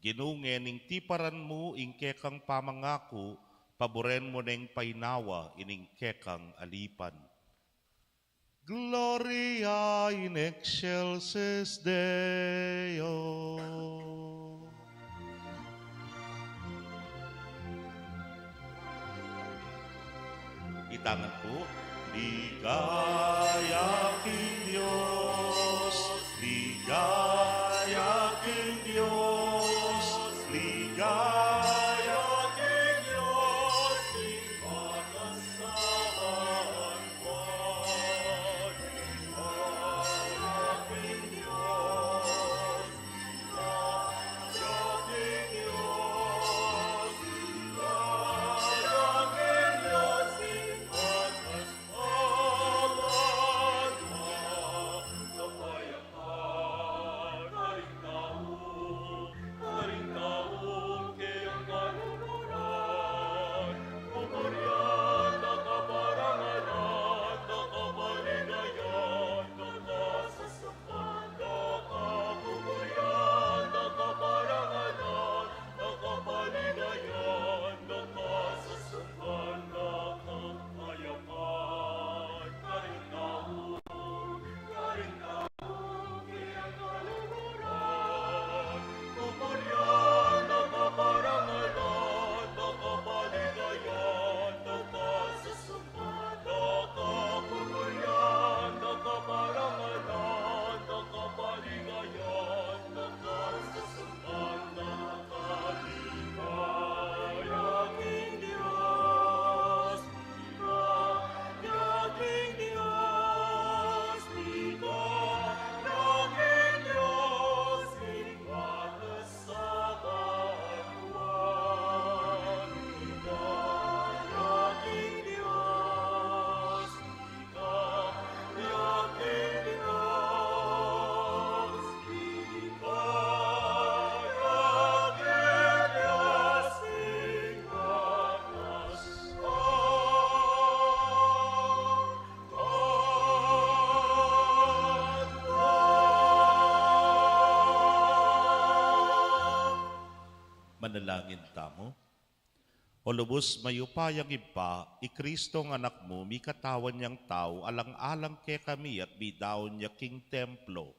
Ginu, ngening tiparan mu ing kekang pamangaku, paburen mu neng painawa ining kekang alipan. Gloria in excelsis Deo. Itangan pu. Ligaya king Dios, ligaya king Dios, ligaya king Dios, king makasalan. Manalangin tamu. O lubus mayupayang Ibpa, i Kristong Anak mu, mikatawan yang tau, alang-alang kekami at midaun ya king templo.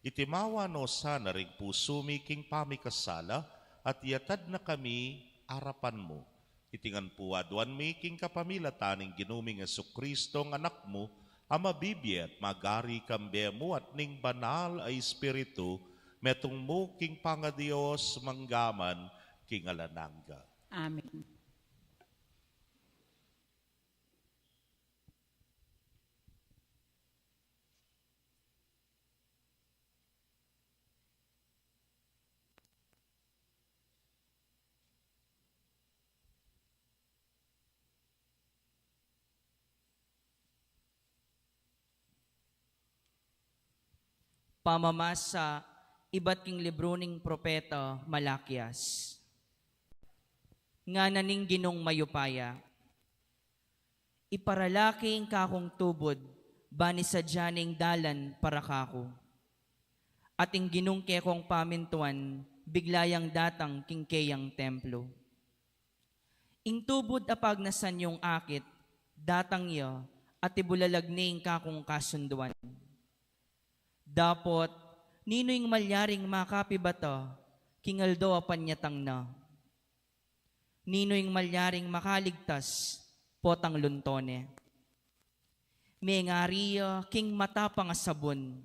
Itimawa no sana ring pusu mi king pamikasala, at iyatad na kami arapan mu. Iti ngan pu aduan mi king kapamilatan ning Ginu ming Jesucristo, ing Anak mu, a mabibie at magari kambe mu at ning Banal a Espiritu, metung mu king pangaDios manggaman king alang angga. Amen. Pamamasa ibat king libru ning propeta Malakias. Ngana ning Ginung mayupaya, iparalaki ing kakung tubud, ban isadia ne ing dalan para kaku. At ing Ginung kekong pamintuan, bigla yang datang king keyang templo. Ing tubud a pagnasan yung akit, datang ya, at ibulalag ne ing kakung kasunduan. Dapot, ninu ing malyaring makapibata king aldo a panyatang na? Ninu ing malyaring makaligtas potang lunto ne? Mengari ya king matapang a sabun,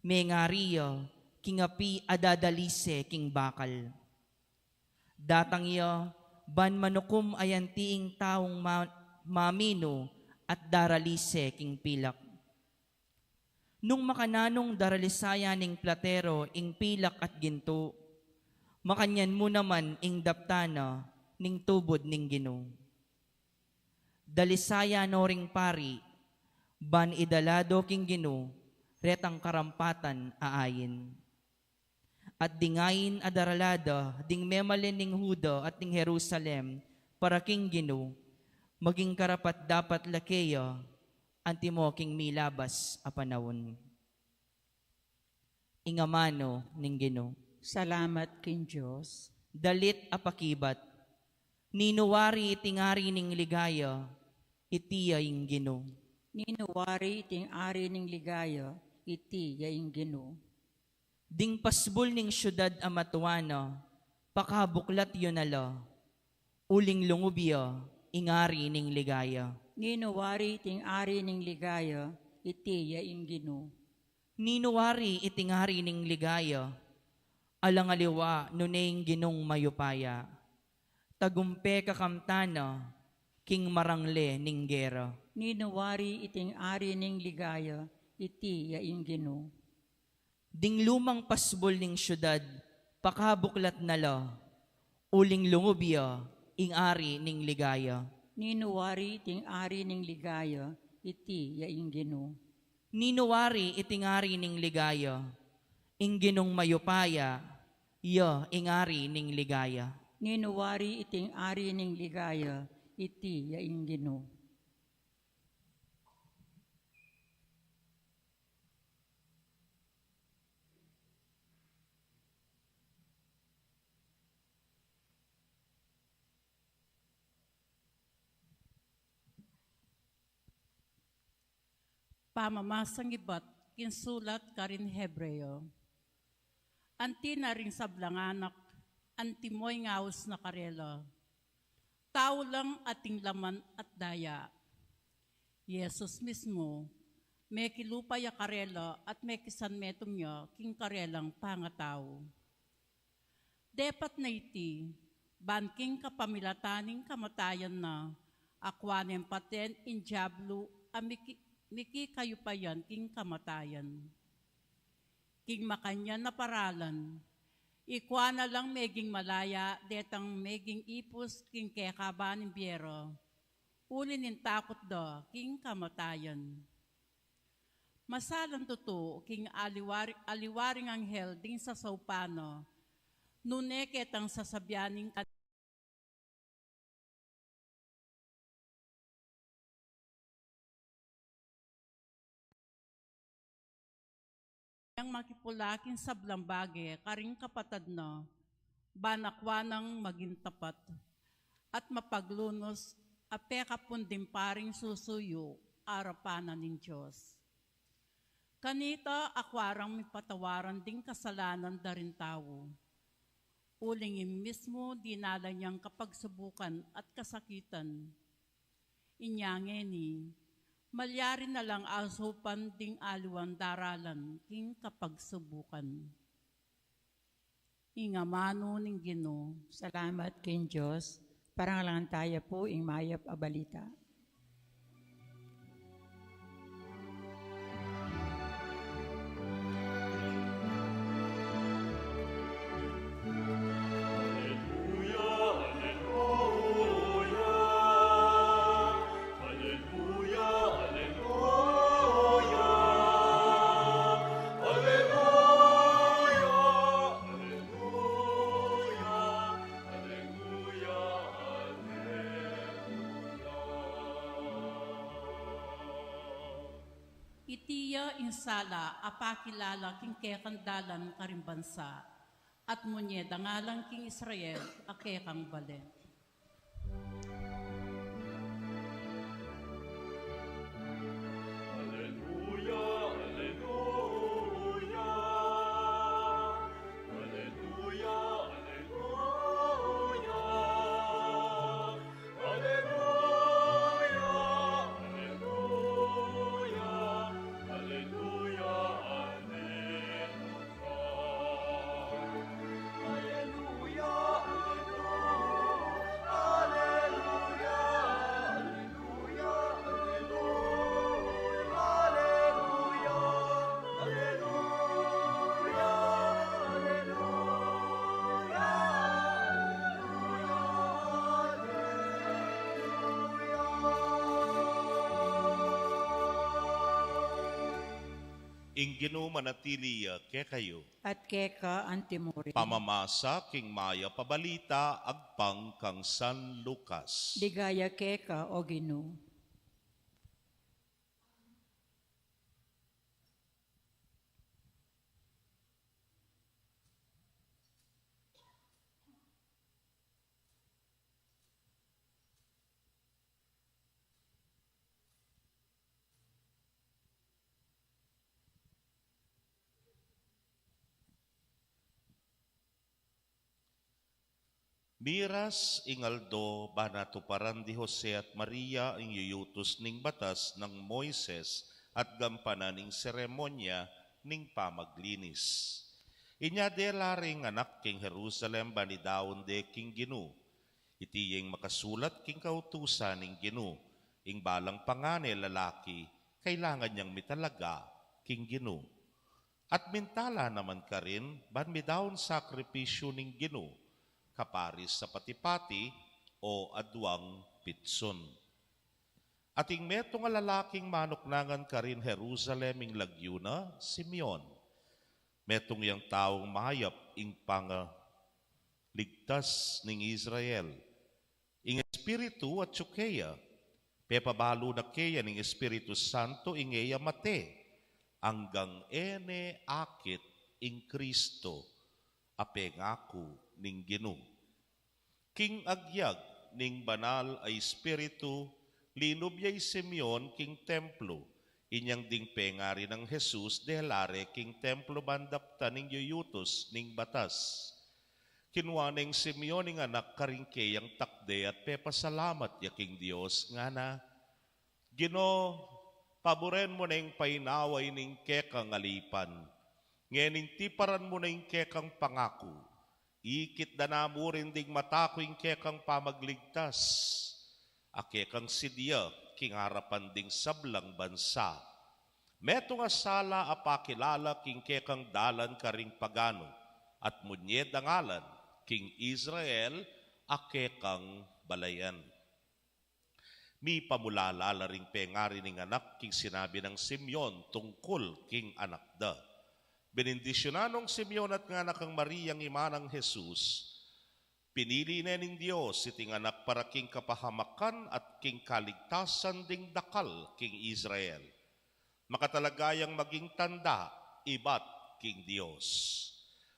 mengari ya king api a dadalise king bakal. Datang ya ban manukum a anti ing taung ma-, maminu at daralise king pilak. Nung makananung daralisayan ning platero ing pilak at gintu, makanyan mu naman ing daptan na ning tubud ning Ginu. Dalisayan no ring pari, ban idala do king Ginu retang karampatan a ain. At ding ain a darala da ding memalen ning Juda at ning Jerusalem para king Ginu, maging karapat-dapat la keya Antimo king milabas a panaun. Ing amanu ning Ginu. Salamat king Dios. Dalit a pakibat. Ninu wari iting ari ning ligaya, iti ya ing Ginu. Ninu wari iting ari ning ligaya, iti ya ing Ginu. Ding pasbul ning siudad a matua na, pakabuklat yu na la, uling lungub ya ing ari ning ligaya. Ninu wari iting ari ning ligaya, iti ya ing Ginu. Ninu wari iting ari ning ligaya, alang aliwa nune ing Ginung mayupaya. Tagumpe kakamtan na king marangle ning gera. Ninu wari iting ari ning ligaya, iti ya ing Ginu. Ding lumang pasbul ning siudad, pakabuklat na la, uling lungub ya ing ari ning ligaya. Ninu wari iting ari ning ligaya, iti ya ing Ginu. Ninu wari iting ari ning ligaya, ing Ginung mayupaya, ya ing ari ning ligaya. Ninu wari iting ari ning ligaya, iti ya ing Ginu. Pamamasang ibat king sulat karing Hebreo. Anti na ring sablang anak, antimo ing aus na karela. Tau lang ating laman at daya. Jesus mismu, mekilupa ya karela at mekisanmetung ya king karelang pangatau. Depat na iti, ban king kapamilatan ning kamatayan na, akua neng paten ing diablu a miki-, miki kayupayan king kamatayan. King makanyan a paralan, ikua na lang meging malaya detang meging ipus king kekaban ning bie ra, uli ning takut da king kamatayan. Masalan tutu king aliwa ri-, aliwa ring anghel ding sasaupan na, nune ketang sasabian ning kan-, yang makipula king sablang bage karing kapatad na, ban akua nang maging tapat at mapaglunus a pekapun ding paring susuyu arapan na ning Dios. Kanita akua rang mipatawaran ding kasalanan da ring tau. Uling ing mismu dinalan yang kapagsubukan at kasakitan. Inya ngeni, malyari na lang asupan ding aliwang daralan king kapagsubukan. Ing amanu ning Ginu. Salamat king Dios. Parangalan taya pu ing mayap a balita. Aleluya, aleluya. Aleluya, aleluya. Aleluya, aleluya. Aleluya, aleluya. Iti ya ing sala a pakilala king kekang dalan karing bansa, at munye dangalan king Israel a kekang bale. Aleluya, aleluya. Aleluya, aleluya. Aleluya, aleluya. Aleluya, aleluya. Aleluya, aleluya. Aleluya, aleluya. Aleluya, aleluya. Aleluya, aleluya. Ing Ginu manatili ya kekayu. At keka antimurin. Pamamasa king mayap a balita agpang kang San Lucas. Ligaya keka, O Ginu. Miras ing aldo ban atuparan di Jose at Maria ing yuyutus ning batas nang Moises at gampanan ing seremonya ning pamaglinis. Inya dela re ing anak king Jerusalem ban idaun de king Ginu. Iti ya ing makasulat king kautusan ning Ginu, ing balang pangane lalaki kailangan yang mitalaga king Ginu. At minta la naman karin ban midaun sakripisyu ning Ginu, kaparis a pati-pati o aduang pitsun. At ing metung a lalaking manuknangan karin Jerusalem ing lagyu na Simeon. Metung yang taung mayap ing pangaligtas ning Israel. Ing Espiritu atyu keya, pepabalu na keya ning Espiritu Santo ing e ya mate, anggang e ne akit ing Kristo a pengaku ning Ginu. King agyag ning Banal a Espiritu, linub ya i Simeon king templo, inyang ding pengari nang Jesus dela re king templo ban daptan ing yuyutus ning batas. Kinua neng Simeon ing anak karing keyang takde at pepasalamat ya king Dios, ngana, Ginu, paburen mu neng painawa ining kekang alipan, ngening tiparan mu na ing kekang pangaku, ikit da na murin ding mata ku ing kekang pamagligtas, a kekang sidya king arapan ding sablang bansa. Metung a sala a pakilala king kekang dalan karing pagano, at munye dangalan king Israel a kekang balayan. Mipamulala la ring pengari ning anak king sinabi nang Simeon tungkul king anak da. Benindisyunan nong Simeon at ngana kang Mariang ima nang Jesus, pinili ne ning Dios iting anak para king kapahamakan at king kaligtasan ding dakal king Israel. Makatalaga yang maging tanda ibat king Dios.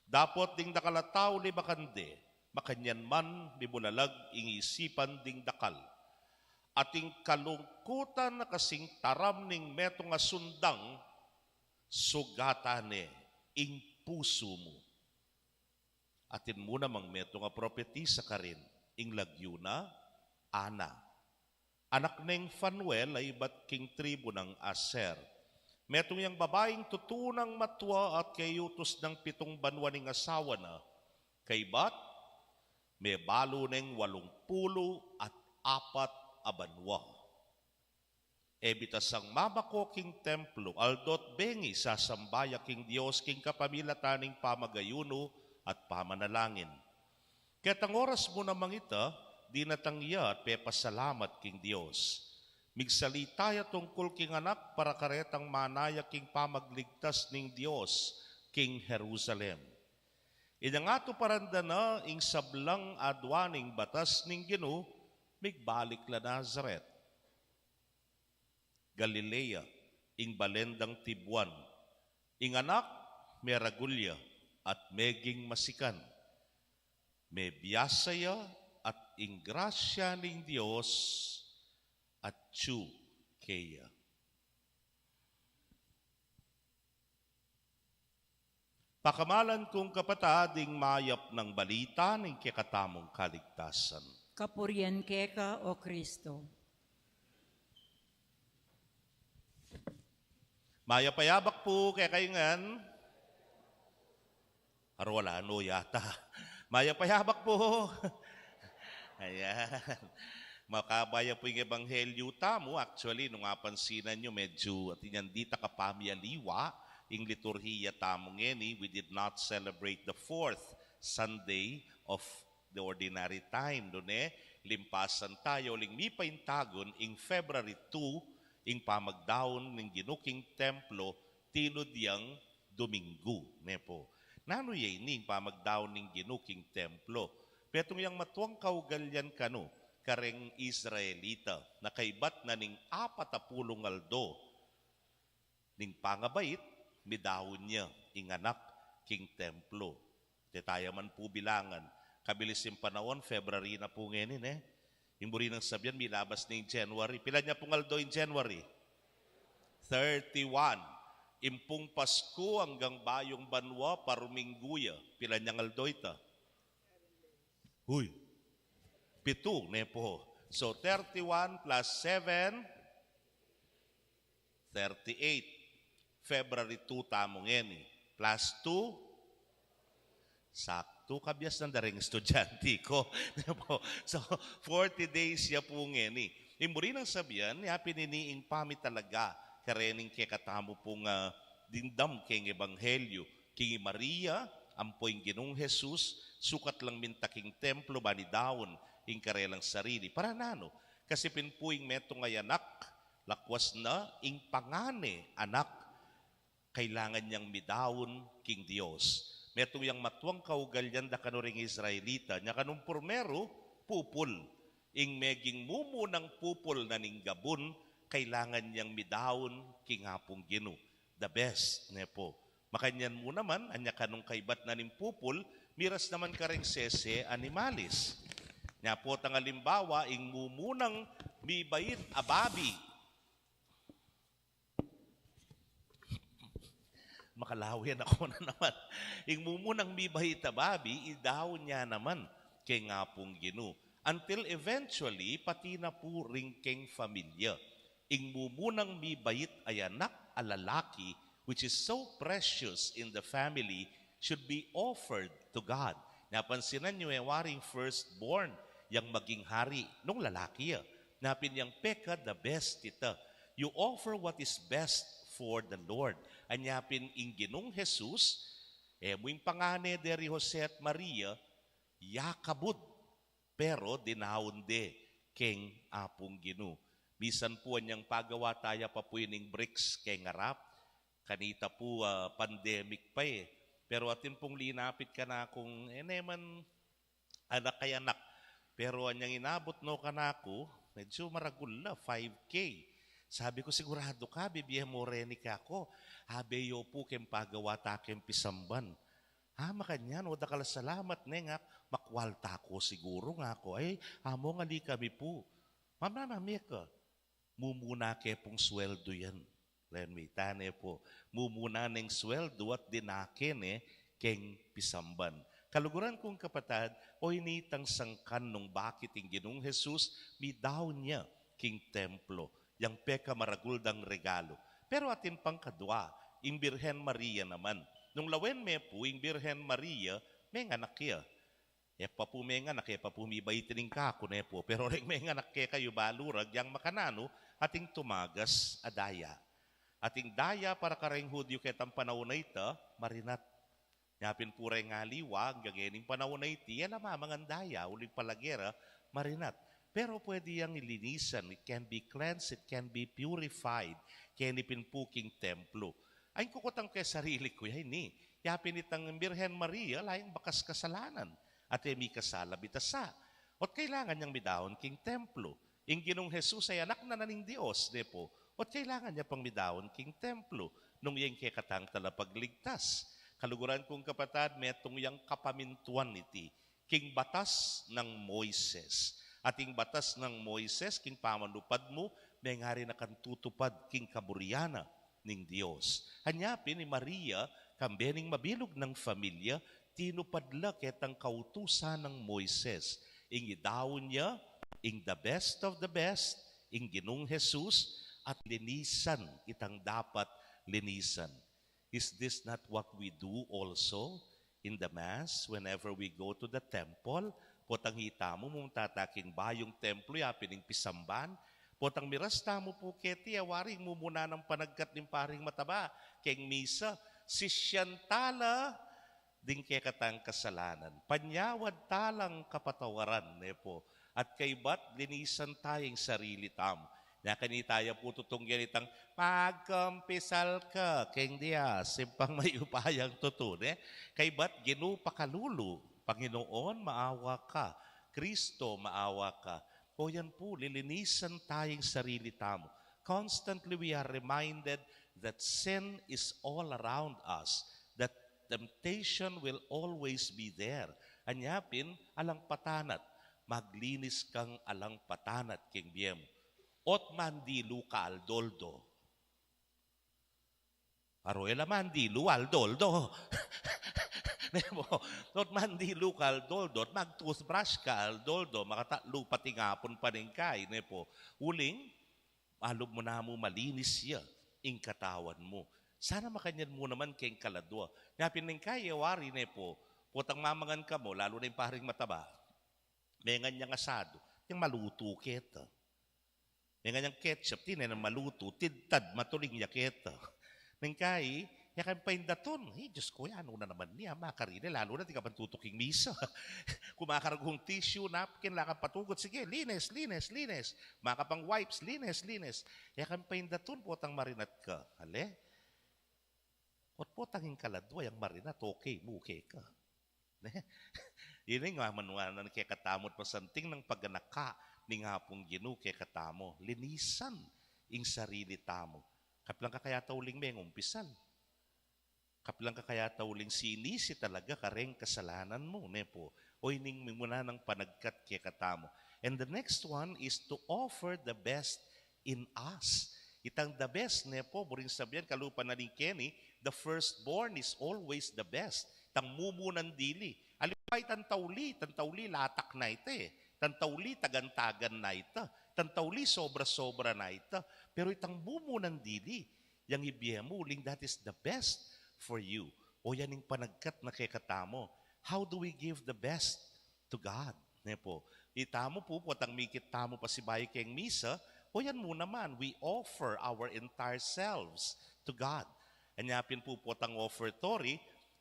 Dapot ding dakal a tau libakan de, makanyan man mibulalag ing isipan ding dakal. At ing kalungkutan a kasing taram ning metung a sundang, sugatan ne ing pusu mu. Atin mu namang metung a propetisa karin, ing lagyu na Ana, anak neng Fanuel a ibat king tribu nang Aser. Metung yang babaing tutu nang matua at keyutus nang pitung banua ning asawa na, kaybat mebalu neng walung pulu at apat a banua. E bitasang mamako king templo, aldo't bengi sasamba ya king Dios king kapamilatan ning pamagayunu at pamanalangin. Ketang oras mu namang ita, dinatang ya at pepasalamat king Dios. Migsalita ya tungkul king anak para karetang manaya king pamagligtas ning Dios king Jerusalem. Inyang atuparan da na ing sablang adwa ning batas ning Ginu, migbalik la Nazaret, Galilea, ing balen dang tibuan. Ing anak meragul ya at meging masikan. Mebiasa ya at ing grasya ning Dios atyu keya. Pakamalan kung kapatad, ing mayap nang balita ning kekatamung kaligtasan. Kapurian keka, O Kristo. Mayap a yabak pu kekayu ngan. Arwala no yata. Mayap a yabak pu. Ayan. Makabaya pu ing ebanghelyu tamu. Actually, nung apansinan yu, medyu atin yang di ta kapamiyaliwa ing liturhiya tamu ngeni. We did not celebrate the fourth Sunday of the ordinary time. Nune, limpasan taya uling mipaintagun ing February two, ing pamagdaun ning Ginu king templo, tinud yang Duminggu, ne pu. Nanu ya ini ing pamagdaun ning Ginu king templo? Petung yang matuang kaugalian kanu kareng Israelita, na kaybat na ning apat a pulung aldo ning pangabait, midaun ya ing anak king templo. Te taya man pu bilangan. Kabilis ing panaun, February na pu ngeni, ne? Ing buri nang sabian, milabas na ing January. Pilan ya pung aldo ing January? Thirty-one. Ing pung Pasku anggang Bayung Banua, paruminggu ya. Pilan yang aldo ita? Uy, Pitu, ne po? So, thirty-one plus seven, thirty-eight. February two tamu ngeni. Plus two, saktu, kabias na da ring estudyante ku. Ne po? So, forty days ya pu ngeni. Ing buri nang sabian, ya pin ini ing pamitalaga karening kekatamu pung, ah, dimdam keng ebanghelyu, king i Maria ampo ing Ginung Jesus, sukat lang minta king templo ban idaun ing karelang sarili. Para nanu? Kasi pin pu ing metung a anak, lakwas na ing pangane anak, kailangan yang midaun king Dios. Metung yang matuang kaugalian da kanu ring Israelita, nya kanung purmeru, pupul. Ing meging mumunang pupul na ning gabun, kailangan yang midaun king Apung Ginu. The best, ne po? Makanyan mu naman, anya kanung kaibat na ning pupul, miras naman kareng sese animalis. Nya potang alimbawa, ing mumunang mibait a babi. Makalawen aku na naman. Ing mumunang mibait a babi, idaun ya naman keng Apung Ginu. Until eventually, pati na pu ring keng familia. Ing mumunang mibait a anak a lalaki, which is so precious in the family, should be offered to God. Napansinan yu, e waring firstborn, yang maging hari, nung lalaki ya. Napin yang peka, the best ita. You offer what is best for the Lord. Anya pin ing Ginung Jesus, e mu ing pangane de ri Jose at Maria, ya kabud, pero dinaun de keng Apung Ginu. Misan pu anyang pagawa taya pa pu ining bricks keng arap, kanita pu, ah, pandemic pa e. Pero atin pung linapit kanakung, e ne man anak kay anak. Pero anyang inabut no kanaku, medyo maragul la, five K. Sabi ku, "Siguradu ka, bibie mu reni kaku?" "Abe, opu, keng pagawa ta keng pisamban." "Ah, makanyan, o, dakal a salamat, ne," ngak, "makwalta ku siguru," ngaku. "Ay, among ali kami pu." "Mama, mami ka, mumuna ke pung sweldu yan." Lawen mi, tane pu, mumuna neng sweldu at dinake ne keng pisamban. Kaluguran kung kapatad, o ini itang sangkan nung bakit ing Ginung Jesus midaun ya king templo, yang pekamaragul dang regalu. Pero atin pang kadua, ing Birhen Maria naman. Nung lawen me pu, ing Birhen Maria, menganak ya. E pa pu menganak, e pa pu mibait ining kaku, ne pu. Pero reng menganak kekayu, balu rag yang makananu, ating tumagas a daya. Ating daya para kareng Hudyu ketang panaun a ita, marinat. Nya pin pu reng aliwa, anggang ngening panaun a iti, e la mamangan daya, uling palage ra, marinat. Pero pwede yang ilinisan, it can be cleansed, it can be purified, keni pin pu king templo. Ay, kukutang ke sarili ku ya ini. Ya pin itang Birhen Maria, laing bakas kasalanan. At e mikasala bitasa. Ot kailangan yang midaun king templo. Ing Ginung Jesus ay anak na na ning Dios, ne pu. Ot kailangan ya pang midaun king templo, nung ya ing kekatang talapagligtas. Kaluguran kung kapatad, metung yang kapamintuan iti king batas nang Moises. At ing batas nang Moises, king pamanupad mu, mengari na kang tutupad king kaburian na ning Dios. Anya pin i Maria, kambe ning mabilug nang familia, tinupad la ketang kautusan nang Moises. Ing idaun ya ing the best of the best, ing Ginung Jesus, at linisan itang dapat linisan. Is this not what we do also in the Mass whenever we go to the temple? Potang ita mu, mumunta ta king bayung templo, ya pin ing pisamban. Potang miras tamu pu keti, e waring mumuna nang panagkat ning paring mataba keng misa, sisian ta la ding kekatang kasalanan. Panyawad ta lang kapatawaran, ne pu. At kaybat, linisan ta ing sarili tamu. Nya kanita ya pu tutunggen itang, "Magkumpisal ka keng Dios, impang mayupayang tutu," ne? Kaybat, Ginu pakalulu, Panginoon, maawa ka. Kristo, maawa ka. O yan pu, lilinisan ta ing sarili tamu. Constantly we are reminded that sin is all around us, that temptation will always be there. Anya pin, alang patanat, maglinis kang alang patanat keng bie mu. Ot mandilu ka aldo-aldo. Aro, e la mandilu aldo-aldo. Ne po? Ot mandilu ka aldo-aldo, ot mag-toothbrush ka aldo-aldo, makatatlu pati ngapun pa ning kai, ne po? Uling, alub mu namu malinis ya ing katawan mu. Sana makanyan mu naman keng kaladwa. Nya pin ning kai, e wari, ne po? Potang mamangan ka mu, lalu na ing paring mataba. Mengan yang asado, yang malutu keta. Mengan yang ketchup, tine na malutu, tidtad, matuling ya keta. Neng kai, e keng paindatun, "Eh, Diyos ko, yan, una naman niya, makarine, lalu na, di ka pa tutuking misa." Kumakargong tissue, napkin, lakang patugut, sige, linis, linis, linis. Makapang wipes, linis, linis. E keng paindatun, potang marinat ka. Ale? Ot potang ing kaladwa, yang marinat, okay mu keka. Ne? Ini nga manuanan kekatamu ot pasanting nang paganaka ning Apung Ginu kekatamu. Linisan ing sarili tamu. Kapilan ka kaya ta uling mengumpisal? Kapilan ka kaya ta uling sinisi talaga kareng kasalanan mu, ne po? O ining mimuna nang panagkat kekatamu. And the next one is to offer the best in us. Itang the best, ne po, buring sabian, kalupa na ning keni, the firstborn is always the best. Itang mumunang dili. Aliwa itang tauli, itang tauli latak na ita e. Itang tauli tagan-tagan na ita. Itang tauli sobra-sobra na ita. Pero itang mumunang dili, yang ibie mu uling, that is the best for you. O yan ing panagkat na kekatamu. How do we give the best to God? Ne po? Itamu pu, potang mikit tamu pasibayu keng misa, o yan mu naman, we offer our entire selves to God. Anya pin pu, potang offertory,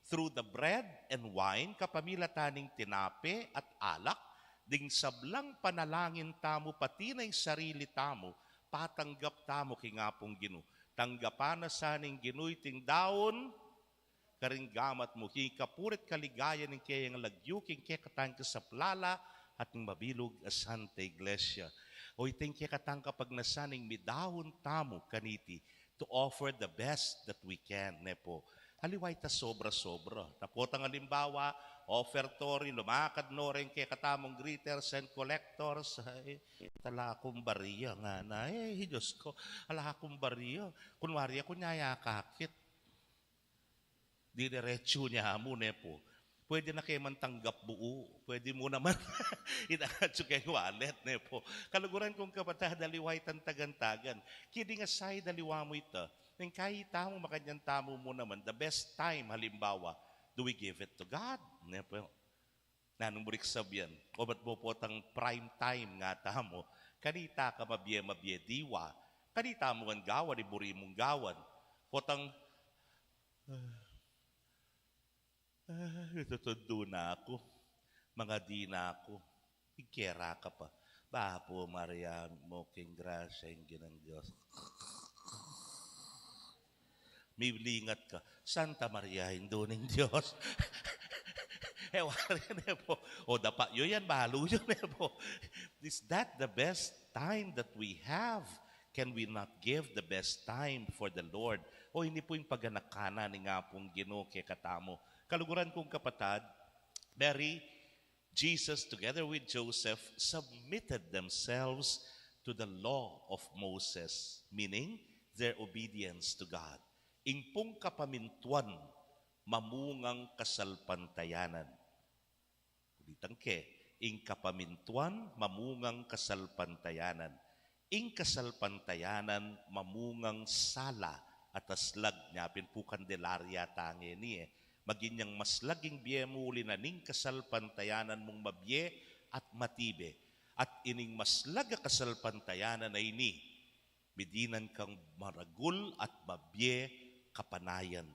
through the bread and wine, kapamilatan ning tinape at alak, ding sablang panalangin tamu, pati na ing sarili tamu, patanggap tamu king Apung Ginu. Tanggapan na sa ning Ginu iting daun karing gamat mu, king kapuri't kaligayan ning keyang lagyu, king kekatang kasaplala at ning mabilug a Santa Iglesia. O iting kekatang kapagnasan ning midaun tamu kaniti, to offer the best that we can, ne po? Aliwa ita sobra-sobra. Potang alimbawa, offertory, lumakad no reng kekatamung greeters and collectors. Ay, ala kung barya, ngana. Eh, Diyos ko, ala kung barya. Kunwari, aku nya ya kakit. Didiretsu ne mu, ne po? Pwede na ke man tanggap buu. Pwede mu naman itangat su keng wallet, ne po? Kaluguran kung kapatad, aliwa itang tagan-tagan. Kidding aside, aliwa mu ita. Neng kai tamu, makanyan tamu mu naman, the best time, halimbawa, do we give it to God? Ne po? Nanung buring sabian, obat mu potang prime time ngatamu, kanita ka mabie-mabie diwa, kanita mu ngan gawan, i buri mung gawan, potang, ah, ah, itutundu na aku, mangadi na aku, igkera ka pa, Bapu Maria, mitmu ka king grasya, ing Ginung Dios. Milingat ka, Santa Maria, Indu ning Dios. E wari, ne po? O dapa yu yan, balu yu, ne po? Is that the best time that we have? Can we not give the best time for the Lord? O ini pu ing paganaka na ning Apung Ginu kekatamu. Kaluguran kung kapatad, Mary, Jesus, together with Joseph, submitted themselves to the law of Moses, meaning their obedience to God. Ing pung kapamintuan mamungang kasalpantayanan. Ulitan ke, ing kapamintuan mamungang kasalpantayanan. Ing kasalpantayanan mamungang sala at aslag, nya pin pu Candelaria ta ngeni e. Maging yang maslag ing bie mu uli na ning kasalpantayanan mung mabie at matibe. At ining maslag a kasalpantayanan a ini, midinan kang maragul at mabie kapanayan.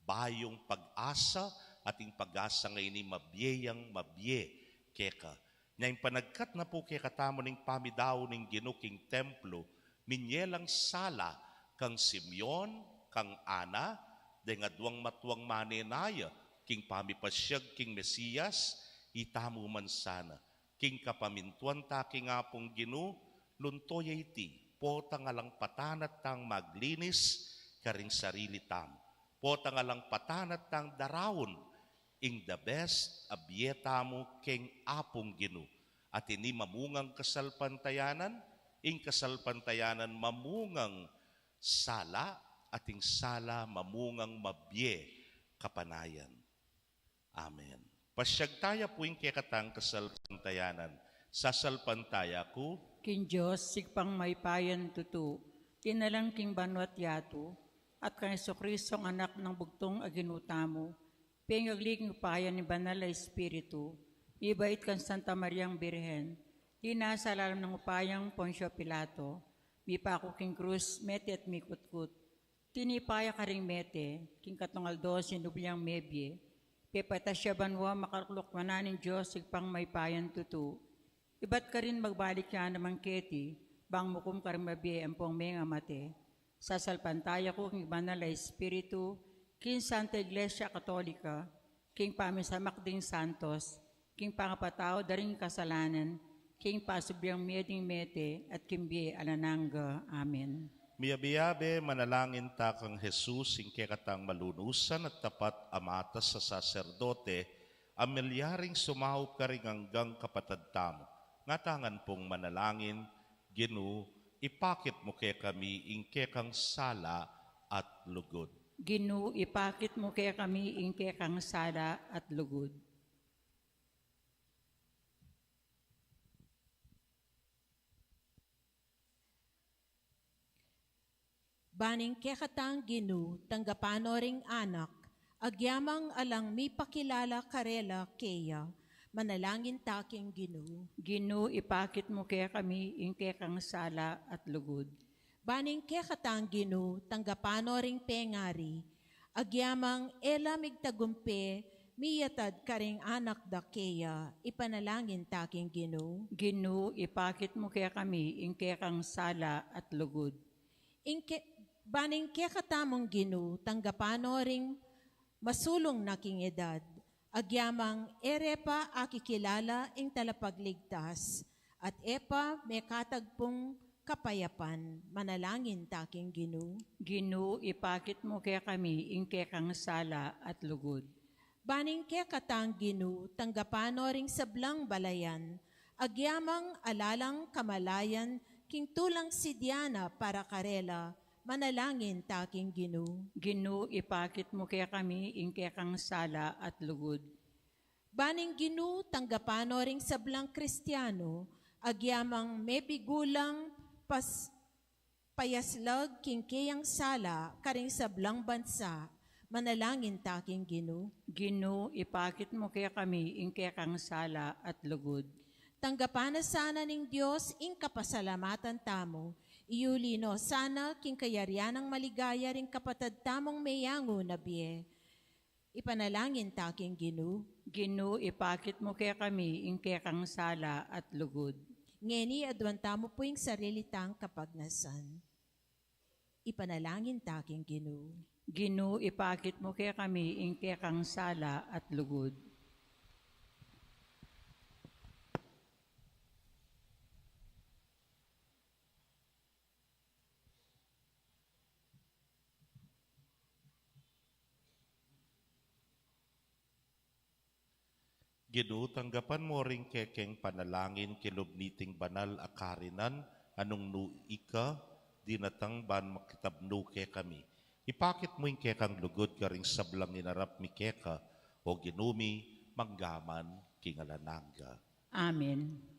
Bayung pag-asa, at ing pag-asa nga ini mabie yang mabie keka. Nya ing panagkat na pu kekatamu ning pamidaun ning Ginu king templo, minye lang sala kang Simeon, kang Ana, deng aduang matuang manenaya king pamipasiag king Mesias, itamu man sana. King kapamintuan ta king Apung Ginu, lunto ya iti, potang alang patanat tang maglinis karing sarili tamu. Potang alang patanat tang daraun ing the best a bie tamu keng Apung Ginu. At ini mamungang kasalpantayanan, ing kasalpantayanan mamungang sala, at ing sala mamungang mabie kapanayan. Amen. Pasyag taya pu ing kekatang kasalpantayanan. Sasalpantaya ku king Dios, Ibpang mayupayang tutu, linalang king banua't yatu, at kang Jesucristo, Anak nang bugtung a Ginu tamu, pengagli king upaya ning Banal a Espiritu, mibait kang Santa Mariang Birhen, linasa lalam ning upayang Poncio Pilato, mipaku king krus, mete at mikutkut. Tinipa ya karing mete, king katlung aldo sinubli yang mebie, pepaitas ya banua, makalukluk wanan ning Dios, Ibpang mayupayang tutu. Ibat karin magbalik ya naman keti, bang mukum karing mabie ampong mengamate. Sasalpantaya ku king Banal a Espiritu, king Santa Iglesia Katolika, king pamisamak ding santos, king pangapatawad da ring kasalanan, king pasubli yang mie ding mete, at king bie alang angga. Amen. Miyabe-yabe, manalangin ta kang Jesus, ing kekatang malunusan at tapat a matas a saserdote, a milyaring sumaup karing anggang kapatad tamu. Ngatamu ngan pung manalangin, Ginu, ipakit mu kekami ing kekang sala at lugud. Ginu, ipakit mu kekami ing kekang sala at lugud. Ban ing kekatang Ginu, tanggapan no ring anak, agyamang alang mipakilala karela keya, manalangin ta king Ginu. Ginu, ipakit mu kekami ing kekang sala at lugud. Ban ing kekatang Ginu, tanggapan no ring pengari, agyamang e la migtagumpe miyatad karing anak da keya, ipanalangin ta king Ginu. Ginu, ipakit mu kekami ing kekang sala at lugud. Ing ke-, ban ing kekatamung Ginu, tanggapan no ring masulung na king edad, agyamang e re pa akikilala ing Talapagligtas, at e pa mekatagpung kapayapan, manalangin ta king Ginu. Ginu, ipakit mu kekami ing kekang sala at lugud. Ban ing kekatang Ginu, tanggapan no ring sablang balayan, agyamang ala lang kamalayan king tulang sidia na para karela, manalangin ta king Ginu. Ginu, ipakit mu kekami ing kekang sala at lugud. Ban ing Ginu, tanggapan no ring sablang Kristiano, agyamang mebigu lang pas-, payaslag king keyang sala karing sablang bansa, manalangin ta king Ginu. Ginu, ipakit mu kekami ing kekang sala at lugud. Tanggapan na sana ning Dios ing kapasalamatan tamu, iyuli no sana king kayarian nang maligaya ring kapatad tamung meyangu na bie. Ipanalangin ta king Ginu. Ginu, ipakit mu kekami ing kekang sala at lugud. Ngeni, aduan tamu pu ing sarili tang kapagnasan. Ipanalangin ta king Ginu. Ginu, ipakit mu kekami ing kekang sala at lugud. Ginu, tanggapan mu ring kekeng panalangin king lub niting banal a karinan, a nung nu ika dinatang ban makitabnu kekami. Ipakit mu ing kekang lugud karing sablang inarap mi keka, O Ginu mi, manggaman king alang angga. Amen.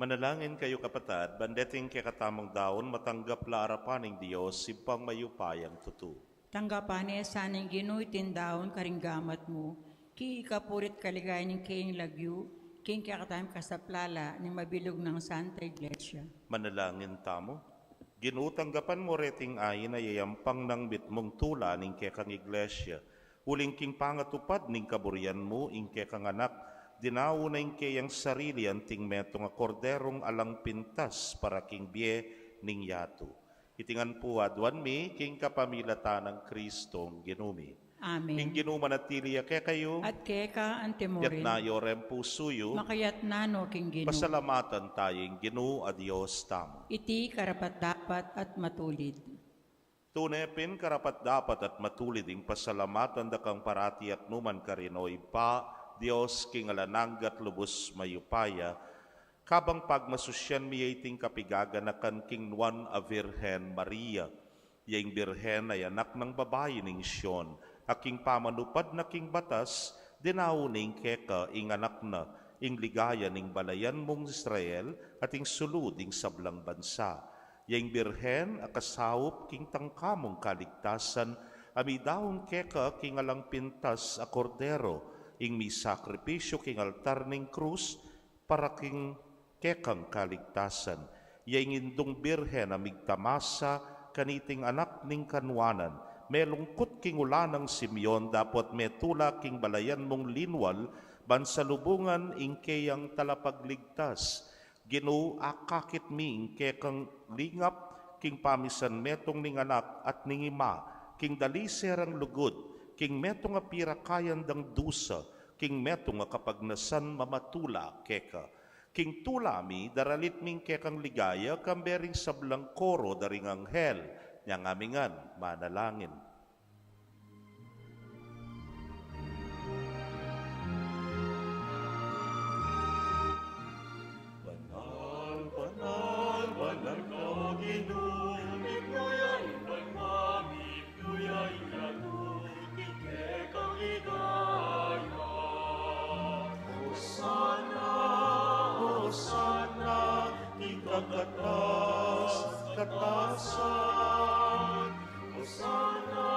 Manalangin kayu, kapatad, ban deting kekatamung daun matanggap la arapan ning Dios, Ibpang mayupayang tutu. Tanggapan ne sa ning Ginu iting daun karing gamat mu, king ikapuri't kaligayan ning keyang lagyu, king kekatamung kasaplalan ning mabilug nang Santa Iglesia. Manalangin tamu. Ginu, tanggapan mu reting ain a yayampang nang mitmung tula ning kekang Iglesia, uling king pangatupad ning kaburian mu, ing kekang Anak, dinaun na ing keyang sarili anting metung a korderung alang pintas para king bie ning yatu. Iti ngan pu aduan mi king kapamilatan nang Kristong Ginu mi. Amen. Ing Ginu manatili ya kekayu. At keka antimurin. Yatna yu ring pusu yu. Makayatna no king Ginu. Pasalamatan tayu ing Ginu a Dios tamu. Iti karapat-dapat at matulid. Tune pin karapat-dapat at matulid ing pasalamatan da kang parati at numan karin, o Ibpa, Dios king alang angga at lubus mayupaya, kabang pagmasusyan mi ya iting kapigaganakan king nuan a Virgen Maria. Ya ing Birhen a anak nang babai ning Sion, a king pamanupad na king batas, dinaun ning keka ing anak na, ing ligaya ning balayan mung Israel, at ing sulu ding sablang bansa. Ya ing Birhen a kasaup king tangka mung kaligtasan, a midaun keka king alang pintas a kordero, ing misakripisyu king altar ning krus, para king kekang kaligtasan. Ya ing Indung Birhen a migtamasa kaniting anak ning kanuanan, melungkut king ula nang Simeon dapot metula king balayan mung linwal, ban salubungan ing keyang talapagligtas. Ginu, akakit mi ing kekang lingap king pamisan metung ning anak at ning ima, king dalise rang lugud, king metung a pirakayan dang dusa, king metung a kapagnasan mamatula keka. King tula mi, daralit mi ing kekang ligaya, kambe ring sablang koro da ring anghel, nyang ami ngan manalangin. Banal, banal, banal ka, O Ginu, ing puya ning banua mi, ing puya ning yatu, ing kekang ligaya. Hosana, Hosana, king kakatas-katasan. Hosana,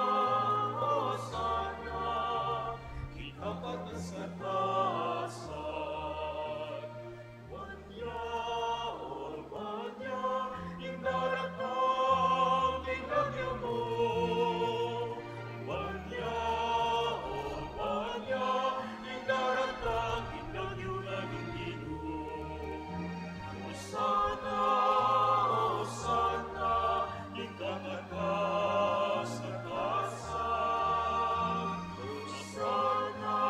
Hosana, king kakatas-katasan. Banya, o banya, ing daratang king lagyu mu. Banya, o banya, ing daratang king lagyu na ning Ginu. Hosana, Hosana, king kakatas-katasan. Hosana,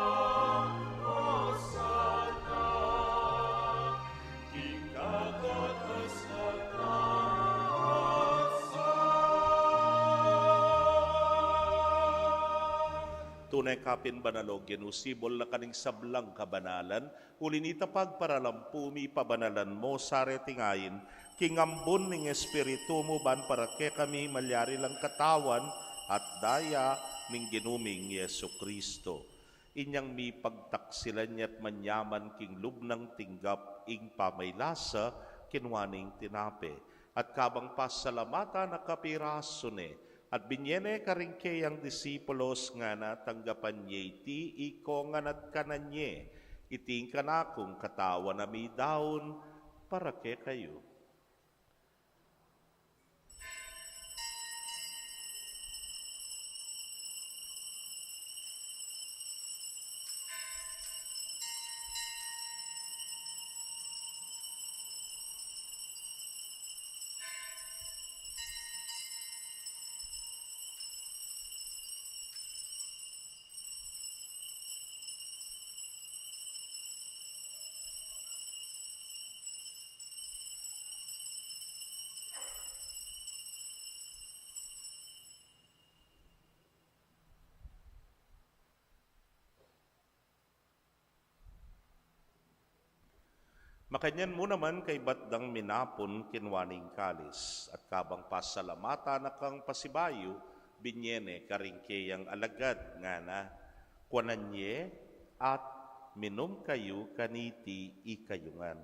Hosana, king kakatas-katasan. Tune ka pin banal, O Ginu, sibul na ka ning sablang kabanalan, uli nita pagparalampu mi, pabanalan mu sa reting ain, king ambun ning Espiritu mu, ban para kekami malyari lang katawan at daya ning Ginu ming Jesucristo. Inyang mipagtaksilan ya't manyaman king lub nang tinggap ing pamaylasa, kinua ne ing tinape, at kabang pasalamatan a kapirasu ne, at binye ne karing keyang disipulos, ngana, tanggapan ye iti ikong ngan at kanan ye, iti ing kanakung katawan a midaun para kekayu. Makanyan mu naman kaybat dang minapun, kinua ne ing kalis, at kabang pasalamatan na kang pasibayu, binye ne karing keyang alagad, ngana, kuanan ye at minum kayu kaniti ikayu ngan.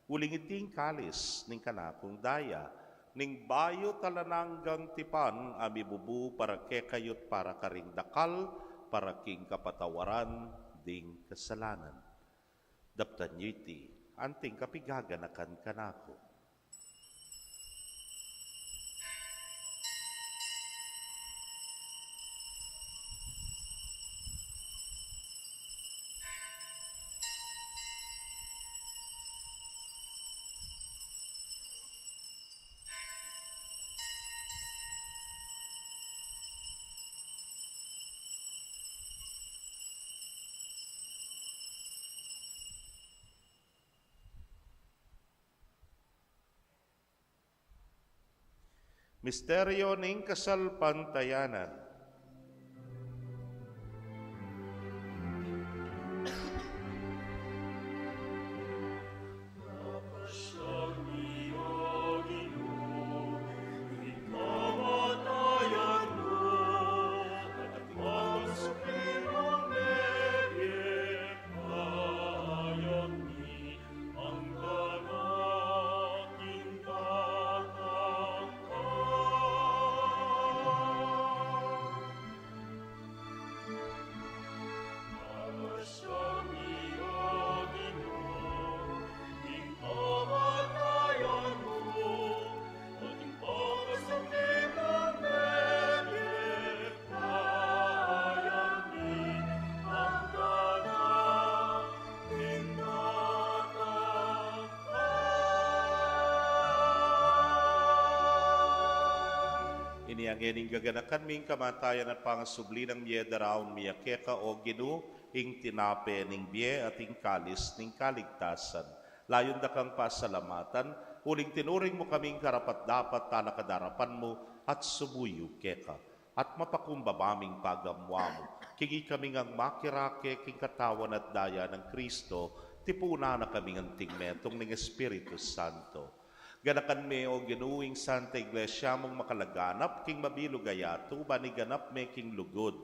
Uling iti ing kalis ning kanakung daya, ning bayu at alang anggang tipan, a mibubu para kekayu't para karing dakal, para king kapatawaran ding kasalanan. Daptan yu iti anting kapigaganakan kanaku. Misteryo ning kasalpantayanan. Ini ngeni ing gaganakan mi, ing kamatayan at pangasubli nang mie, daraun mi ya keka, o Ginu, ing tinape ning bie at ing kalis ning kaligtasan. Layun da kang pasalamatan, uling tinuring mu kaming karapat-dapat talakad king arapan mu at sumuyu keka. At mapakumbaba ming pagamuan mu king ikami ngang makirake king katawan at daya nang Kristo, tipunan na kaming anting metung ning Espiritu Santo. Ganakan me, o Ginu, ing Santa Iglesia mung makalaganap king mabilug a yatu, ban iganap me king lugud.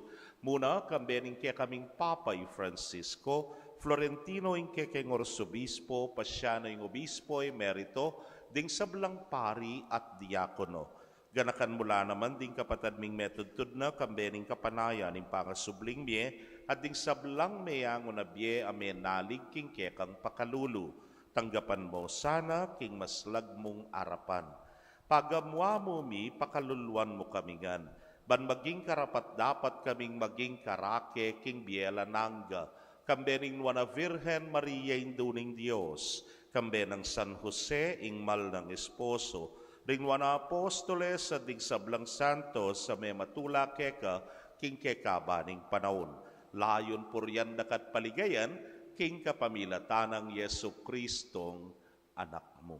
Muna, kambe ning kekaming Papa i Francisco, Florentino ing kekeng Arsobispo, Pasiano ing Obispo Emerito, ding sablang pari at diakono. Ganakan mu la naman ding kapatad ming metudtud na, kambe ning kapanayan ning pangasubling mie, at ding sablang meangu na bie a menalig king kekang pakalulu. Tanggapan mu sana king maslag mung arapan. Pagamuan mu mi, pakaluluan mu kami ngan, ban maging karapat-dapat kaming maging karake king bie alang angga, kambe ning Nuan a Virgen Maria, Indu ning Dios, kambe nang San Jose, ing mal nang esposo, ding Nuan a Apostoles, at ding sablang santos a mematula keka king kekaban ning panaun. Layun purian da ka at paligayan, king kapamilatan nang Jesucristong Anak mu.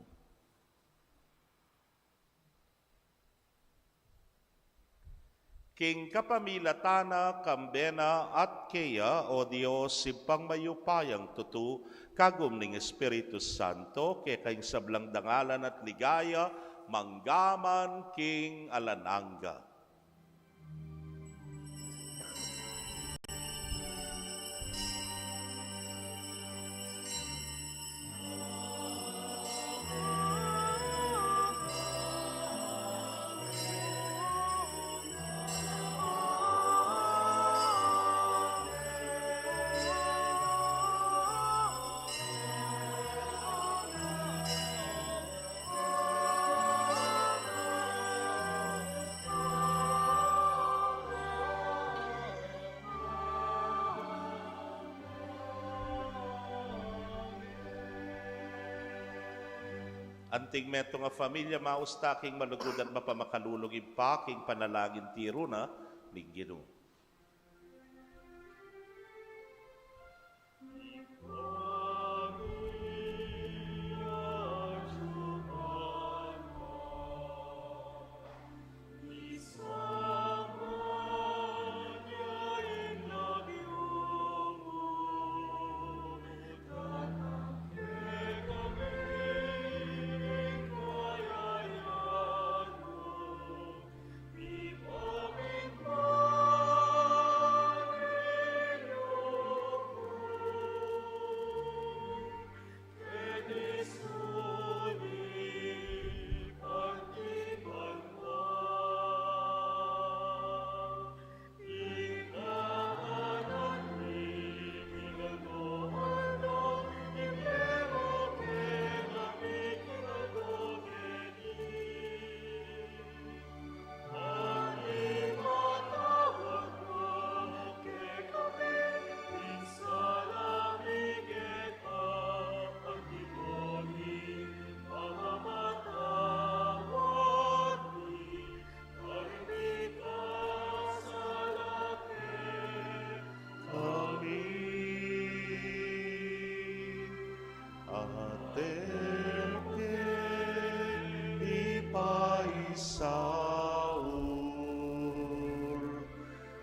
King kapamilatan na, kambe na, at keya, o Dios, Ibpang mayupayang tutu, kagum ning Espiritu Santo, keka ing sablang dangalan at ligaya, mangga man king alang angga. Anting metung a familia, maus ta king malugud at mapamakalulung Ibpa, king panalangin tiru na ning Ginu.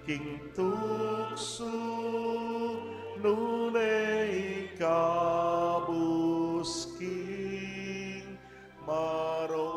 King tuksu nune ikabus king marok.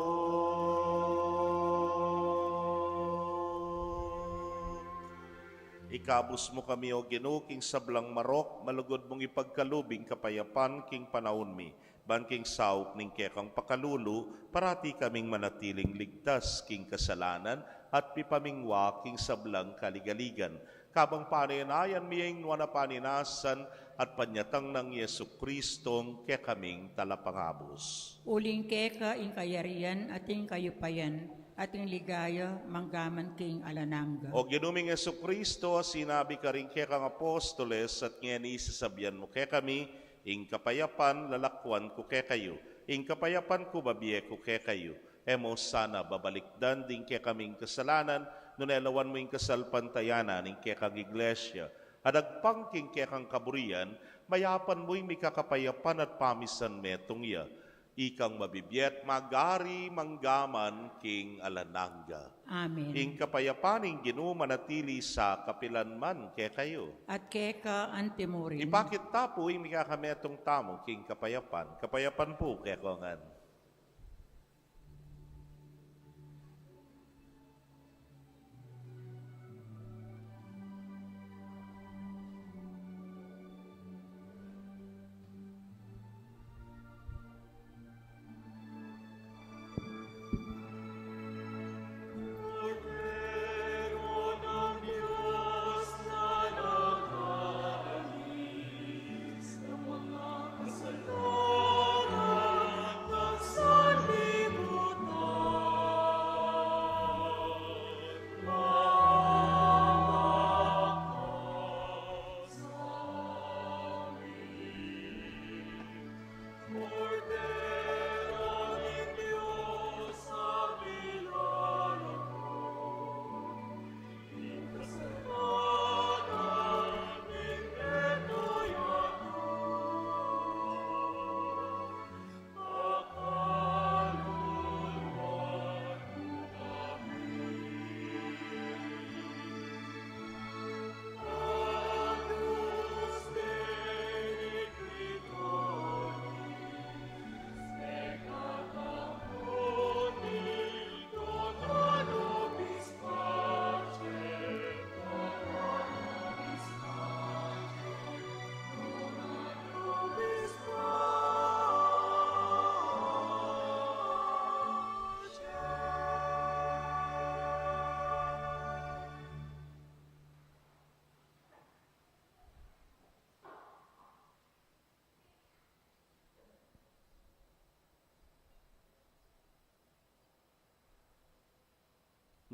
Ikabus mu kami, O Ginu, king sablang marok, malugud mung ipagkalub ing kapayapan king panaun mi. Ban king saup ning kekang pakalulu, parati kaming manatiling ligtas king kasalanan at mipamingwa king sablang kaligaligan. Kabang panayan mi ing nuan a paninasan at panyatang nang Jesucristong kekaming Talapangabus. Uling keka ing kayarian at ing kayupayan at ing ligaya manggaman king alang angga. O Ginu ming Jesucristo, sinabi karing kekang apostoles at ngeni sasabian mu kekami, ing kapayapan lalakwan ku kekayu, ing kapayapan ku babie ku kekayu. E mu sana babalikdan ding kekaming kasalanan, nune lawan mu ing kasalpantayanan ning kekang iglesia. At agpang king kekang kaburian, mayapan mu ing mikakapayapan at pamisan metung ya. Ikang mabibie at magari manggaman king alang angga. Amen. Ing kapayapan ning Ginu manatili sa kapilan man kekayu. At keka antimurin. Ipakit ta pu ing mikakametung tamu king kapayapan. Kapayapan pu kekongan.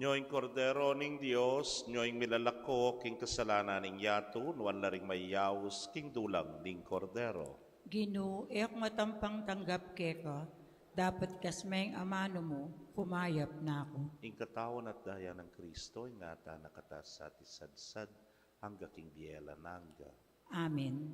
Nyo ing Kordero ning Dios, nyo ing milalako king kasalanan ning yatu, nuan la ring mayaus king dulang ning Kordero. Ginu, e ku matampang tanggap keka, dapot ikasme ing amanu mu, kumayap na ku. Ing katawan at daya nang Kristo, ingatan na kata sa at isadsad, angga king bie alang angga. Amen.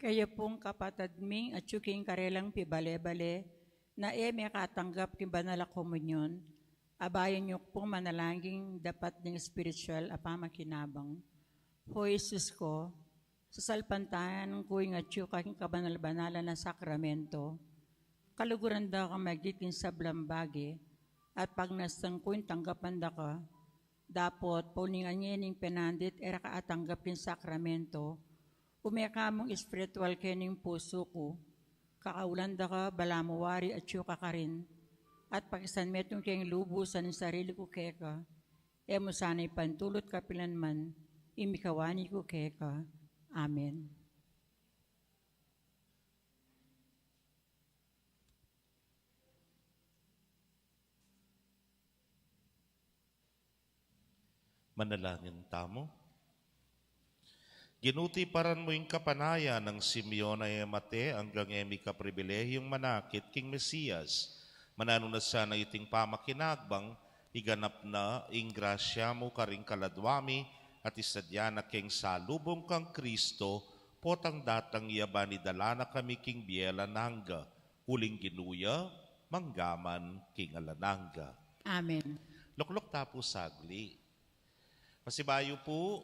Kaya pung kapatad ming atyu king karelang pibale-bale, na e mekatanggap king banal a komunyon, abayan yu pung manalangin dapat ning espiritual a pamakinabang. O Jesus ko, sasalpantayanan ku ing atyu ka king kabanal-banalan a sakramento, kaluguran da ka magit king sablang bage, at pagnastan ku ing tanggapan da ka, dapot pauningan ngening penandit e ra ka atanggap king sakramento, ume ka mung espiritual kening pusu ku, kakaulan da ka balamu wari atyu ka karin, at pakisan metung keng lubusan ing sarili ku keka, e mu sana ipantulut kapilan man ing mikawani ku keka. Amen. Manalangin tamu. Ginu, tiparan mu ing kapanayan nang Simeon a e mate anggang e mika pribilehiyung manakit king Mesias. Mananu na sana iting pamakinagbang, iganap na ing grasya mu karing kaladwa mi, at isadya na keng salubung kang Kristo, potang datang ya ban idala na kami king bie alang angga. Uling Ginu ya, mangga man king alang angga. Amen. Lukluk ta pu sagli. Pasibayu pu,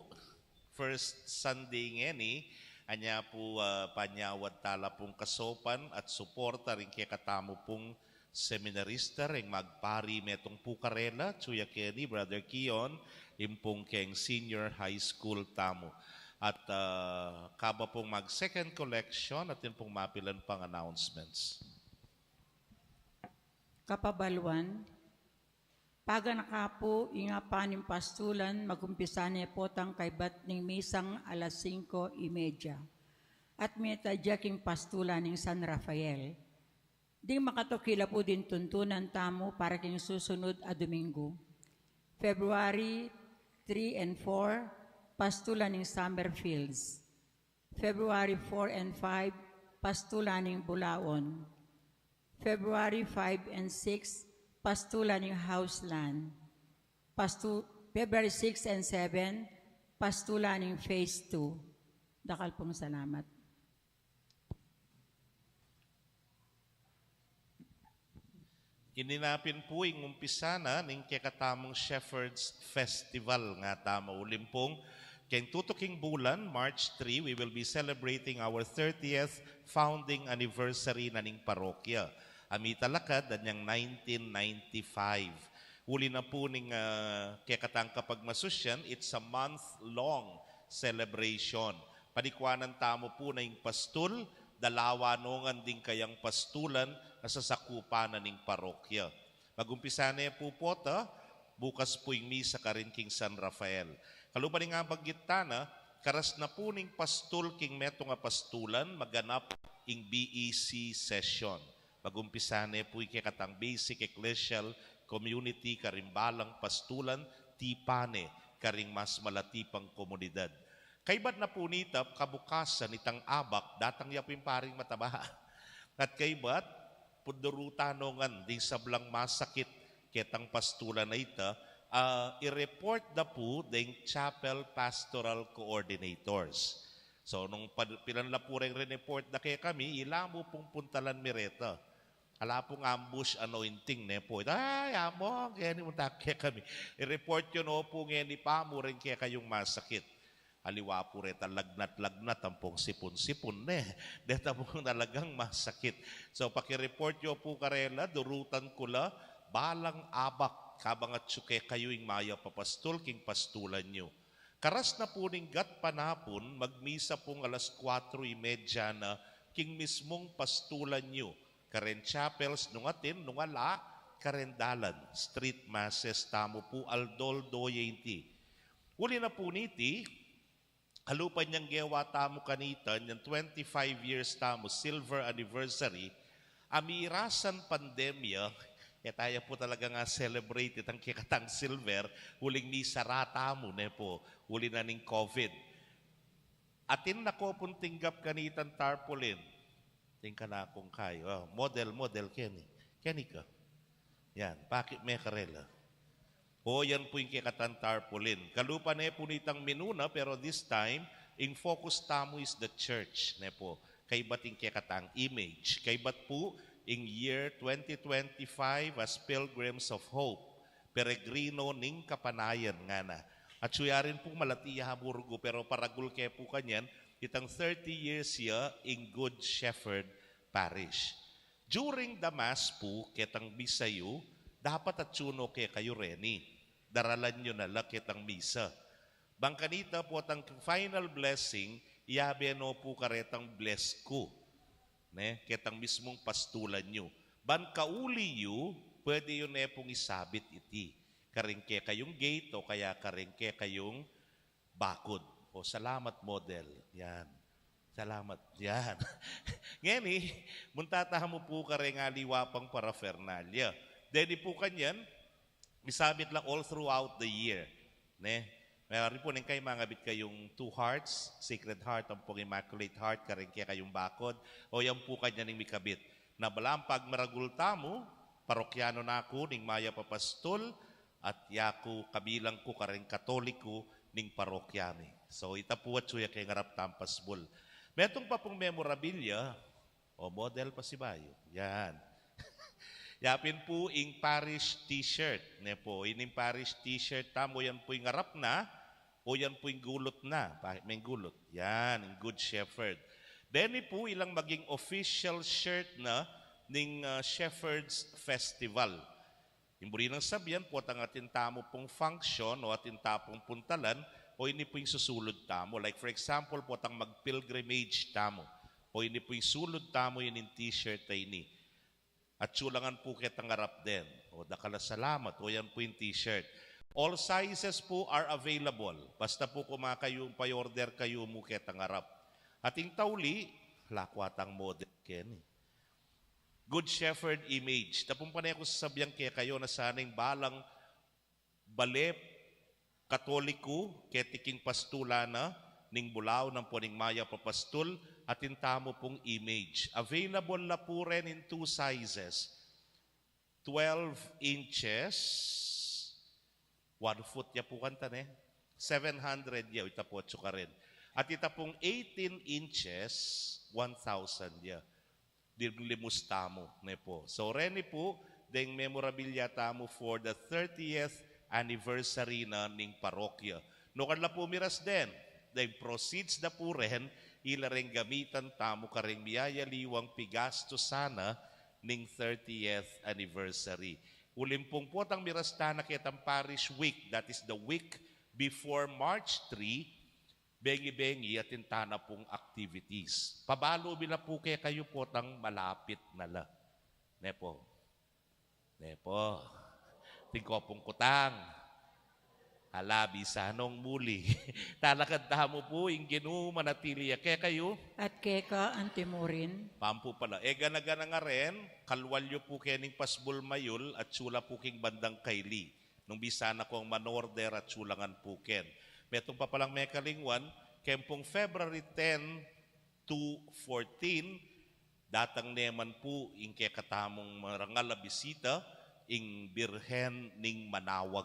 first Sunday ngeni, anya pu, ah, panyawad tala pung kasaupan at suporta ring kekatamu pung seminarista, ring magpari metung pu karela, atyu ya keni, Brother Kion, ing pung keng senior high school tamu. At, ah, kaba pung mag second collection, atin pung mapilan pang announcements. Kapabaluan, paganaka pu ing apaning pastulan, magumpisa ne potang kaybat ning misang alas singko y media. At meta dia king pastulan ning San Rafael. Ding makatukila pu ding tuntunan tamu para king susunud a Domingo, February three and four, pastulan ning Summerfields. February four and five, pastulan ning Bulaon. February five and six, pastulan ning Houseland. Pastu-, February six and seven, pastulan ning Phase two. Dakal pung salamat. Ini na pin pu ing umpisa na ning kekatamung Shepherd's Festival. Ngatamu uling pung keng tutuking bulan, March three, we will be celebrating our thirtieth founding anniversary na ning parokya. A mitalakad anyang nineteen ninety-five. Uli na pu ning, ah, kekatang kapagmasusyan, it's a month-long celebration. Panikuanan tamu pu na ing pastul, dalawa nongan ding kayang pastulan a sasakupan na ning parokya. Magumpisa ne pu pota, bukas pu ing misa karin king San Rafael. Kalupa ning abanggit ta na, karas na pu ning pastul king metung a pastulan, maganap ing B E C session. Magumpisa ne pu ing kekatang basic ecclesial community karing balang pastulan, tipan ne karing mas malati pang komunidad. Kaybat na pu nita, kabukasan itang abak, datang ya pu ing paring mataba. At kaybat, puduru ta nongan ding sablang masakit ketang pastulan a ita, ah, i-report da pu ding chapel pastoral coordinators. So, nung pad-, pilan la pu reng rineport da kekami, ila mu pung puntalan mi reta. Ala pung ambush anointing, ne pu. Ay, among, keni mu ta kekami. I-report yu no pu ngeni pa mu reng kekayung masakit. Aliwa pu reta lagnat-lagnat ampong sipun-sipun, ne. Deta pung talagang masakit. So, paki-report yu pu karela, durutan ku la, balang abak, kabang atyu kekayu ing mayap a pastul, king pastulan yu. Karas na pu ning gatpanapun, magmisa pung alas kuatro y media na king mismung pastulan yu. Karen chapels nung atin, nung ala, karen dalan. Street masses tamu pu aldo-aldo ya iti. Uli na pu niti, kalupa nyang gewa tamu kanita, nyang twenty-five years tamu, silver anniversary, a mirasan pandemya, e taya pu talaga nga celebrate itang kekatang silver, uling misara tamu, ne pu, uli na ning COVID. Atin na ko pung tinggap kanitang tarpaulin. Atin kanakung kayu. Oh, model, model, keni. Keni ka. Yan, pakit me karela. O, yan pu ing kekatang tarpaulin. Kalupa ne pu nitang minuna, pero this time, Ing focus tamu is the church, ne po. Kaybat ing kekatang image. Kaybat pu ing year twenty twenty-five as pilgrims of hope, peregrino ning kapanayan ngana. At suyarin pu malati ya Hamburgo, pero paragul ke pu kanyan, itang thirty years ya ing Good Shepherd Parish. During the Mass pu, ketang misa yu, dapat atyu no kekayu reni. Daralan yu na la ketang misa. Bang kanita potang final blessing, iyabe no pu karetang bless ku. Ne, ketang mismung pastulan yu. Ban kauli yu, pwede yu ne pung isabit iti. Karing kekayung gate o kaya karing kekayung bakod. O, salamat, model. Yan. Salamat. Yan. Ngeni, munta tamu pu karing aliwa pang paraphernalia. Deni pu kanyan, misabit la all throughout the year. Ne? Mayari pu neng kayu mangabit kayung two hearts, Sacred Heart, ampong Immaculate Heart, karing kekayung bakod. O yan pu kanyan ing mikabit. Na balang pagmaragul tamu, parokyano na ku ning mayap a pastul, at yaku kabilang ku karing Katoliku ning parokya mi. So, ita pu atyu ya keng arap tang pasbul. Metung pa pung memorabilia, o model pasibayu. Yan. Yapin pu ing parish t-shirt, ne po. Ining parish t-shirt tamu, yan pu ing arap na, o yan pu ing gulut na, pa, menggulut. Yan, ing Good Shepherd. Deni pu ilang maging official shirt na ning, ah, Shepherd's Festival. Ing buri nang sabyan, potang atin tamu pung function o atin ta pung puntalan, o ini pu ing susulud tamu. Like for example, potang mag-pilgrimage tamu. O ini pu ing sulud tamu, ining t-shirt a ini. Atyu la ngan pu ketang arap den. O, dakal a salamat. O yan pu ing t-shirt. All sizes pu are available. Basta pu kuma kayu, pa-order kayu mu ketang arap. Ating tauli, lakwa tang model keni. Good Shepherd image. Ita pung pane ku sasabyan kekayu na sana ing balang bale Katoliku, keti king pastulan na ning Bulau, nang pu ning mayap a pastul, atin tamu pung image. Available la pu ren in two sizes. Twelve inches, one foot ya pu kanita, ne? Seven hundred ya, ita pu atyu karin. At ita pung eighteen inches, one thousand ya. Ding limus tamu, ne po. So, reni pu, deng memorabilia tamu for the thirtieth anniversary na ning parokya. Nukarin la pu miras den, deng proceeds da pu ren, ila reng gamitan tamu kareng miyayaliwang pigastusan na ning thirtieth anniversary. Uling pung potang miras tana ketang parish week, that is the week before March three, bengi-bengi atin tana pung activities. Pabalu mi la pu kekayu potang malapit na la. Ne po. Ne po. Atin ku pung kutang. Ala, bisa nong muli. Talakad tamu pu, ing Ginu manatili ya kekayu. At keka antimurin. Pampu pala. E gana-gana ngaren, kalwal yu pu kening pasbul mayul, atyu la pu king bandang kaili. Nung bisa na kong manorder, atyu la ngan pu ken. Metung pa palang mekalingwan, keng pung February ten to fourteen, datang ne man pu ing kekatamung marangal a bisita, ing Birhen ning Manawag.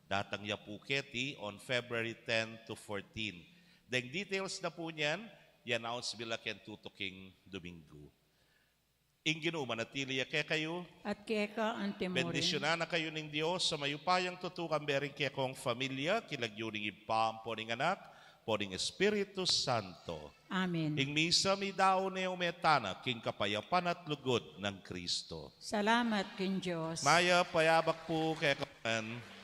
Datang ya pu keti on February ten to fourteen. Deng details na pu niyan, i-announce mi la ken tutuking Domingo. Ing Ginu manatili ya kekayu. At keka antimurin. Bendisyunan na kayu ning Dios a mayupayang tutu, kambe ring kekong familia, king lagyu ning Ibpa, ampo ning Anak, ampo ning Espiritu Santo. Amen. Ing misa midaun ne, ume tana king kapayapan at lugud nang Kristo. Salamat king Dios. Mayap a yabak pu kekayu ngan.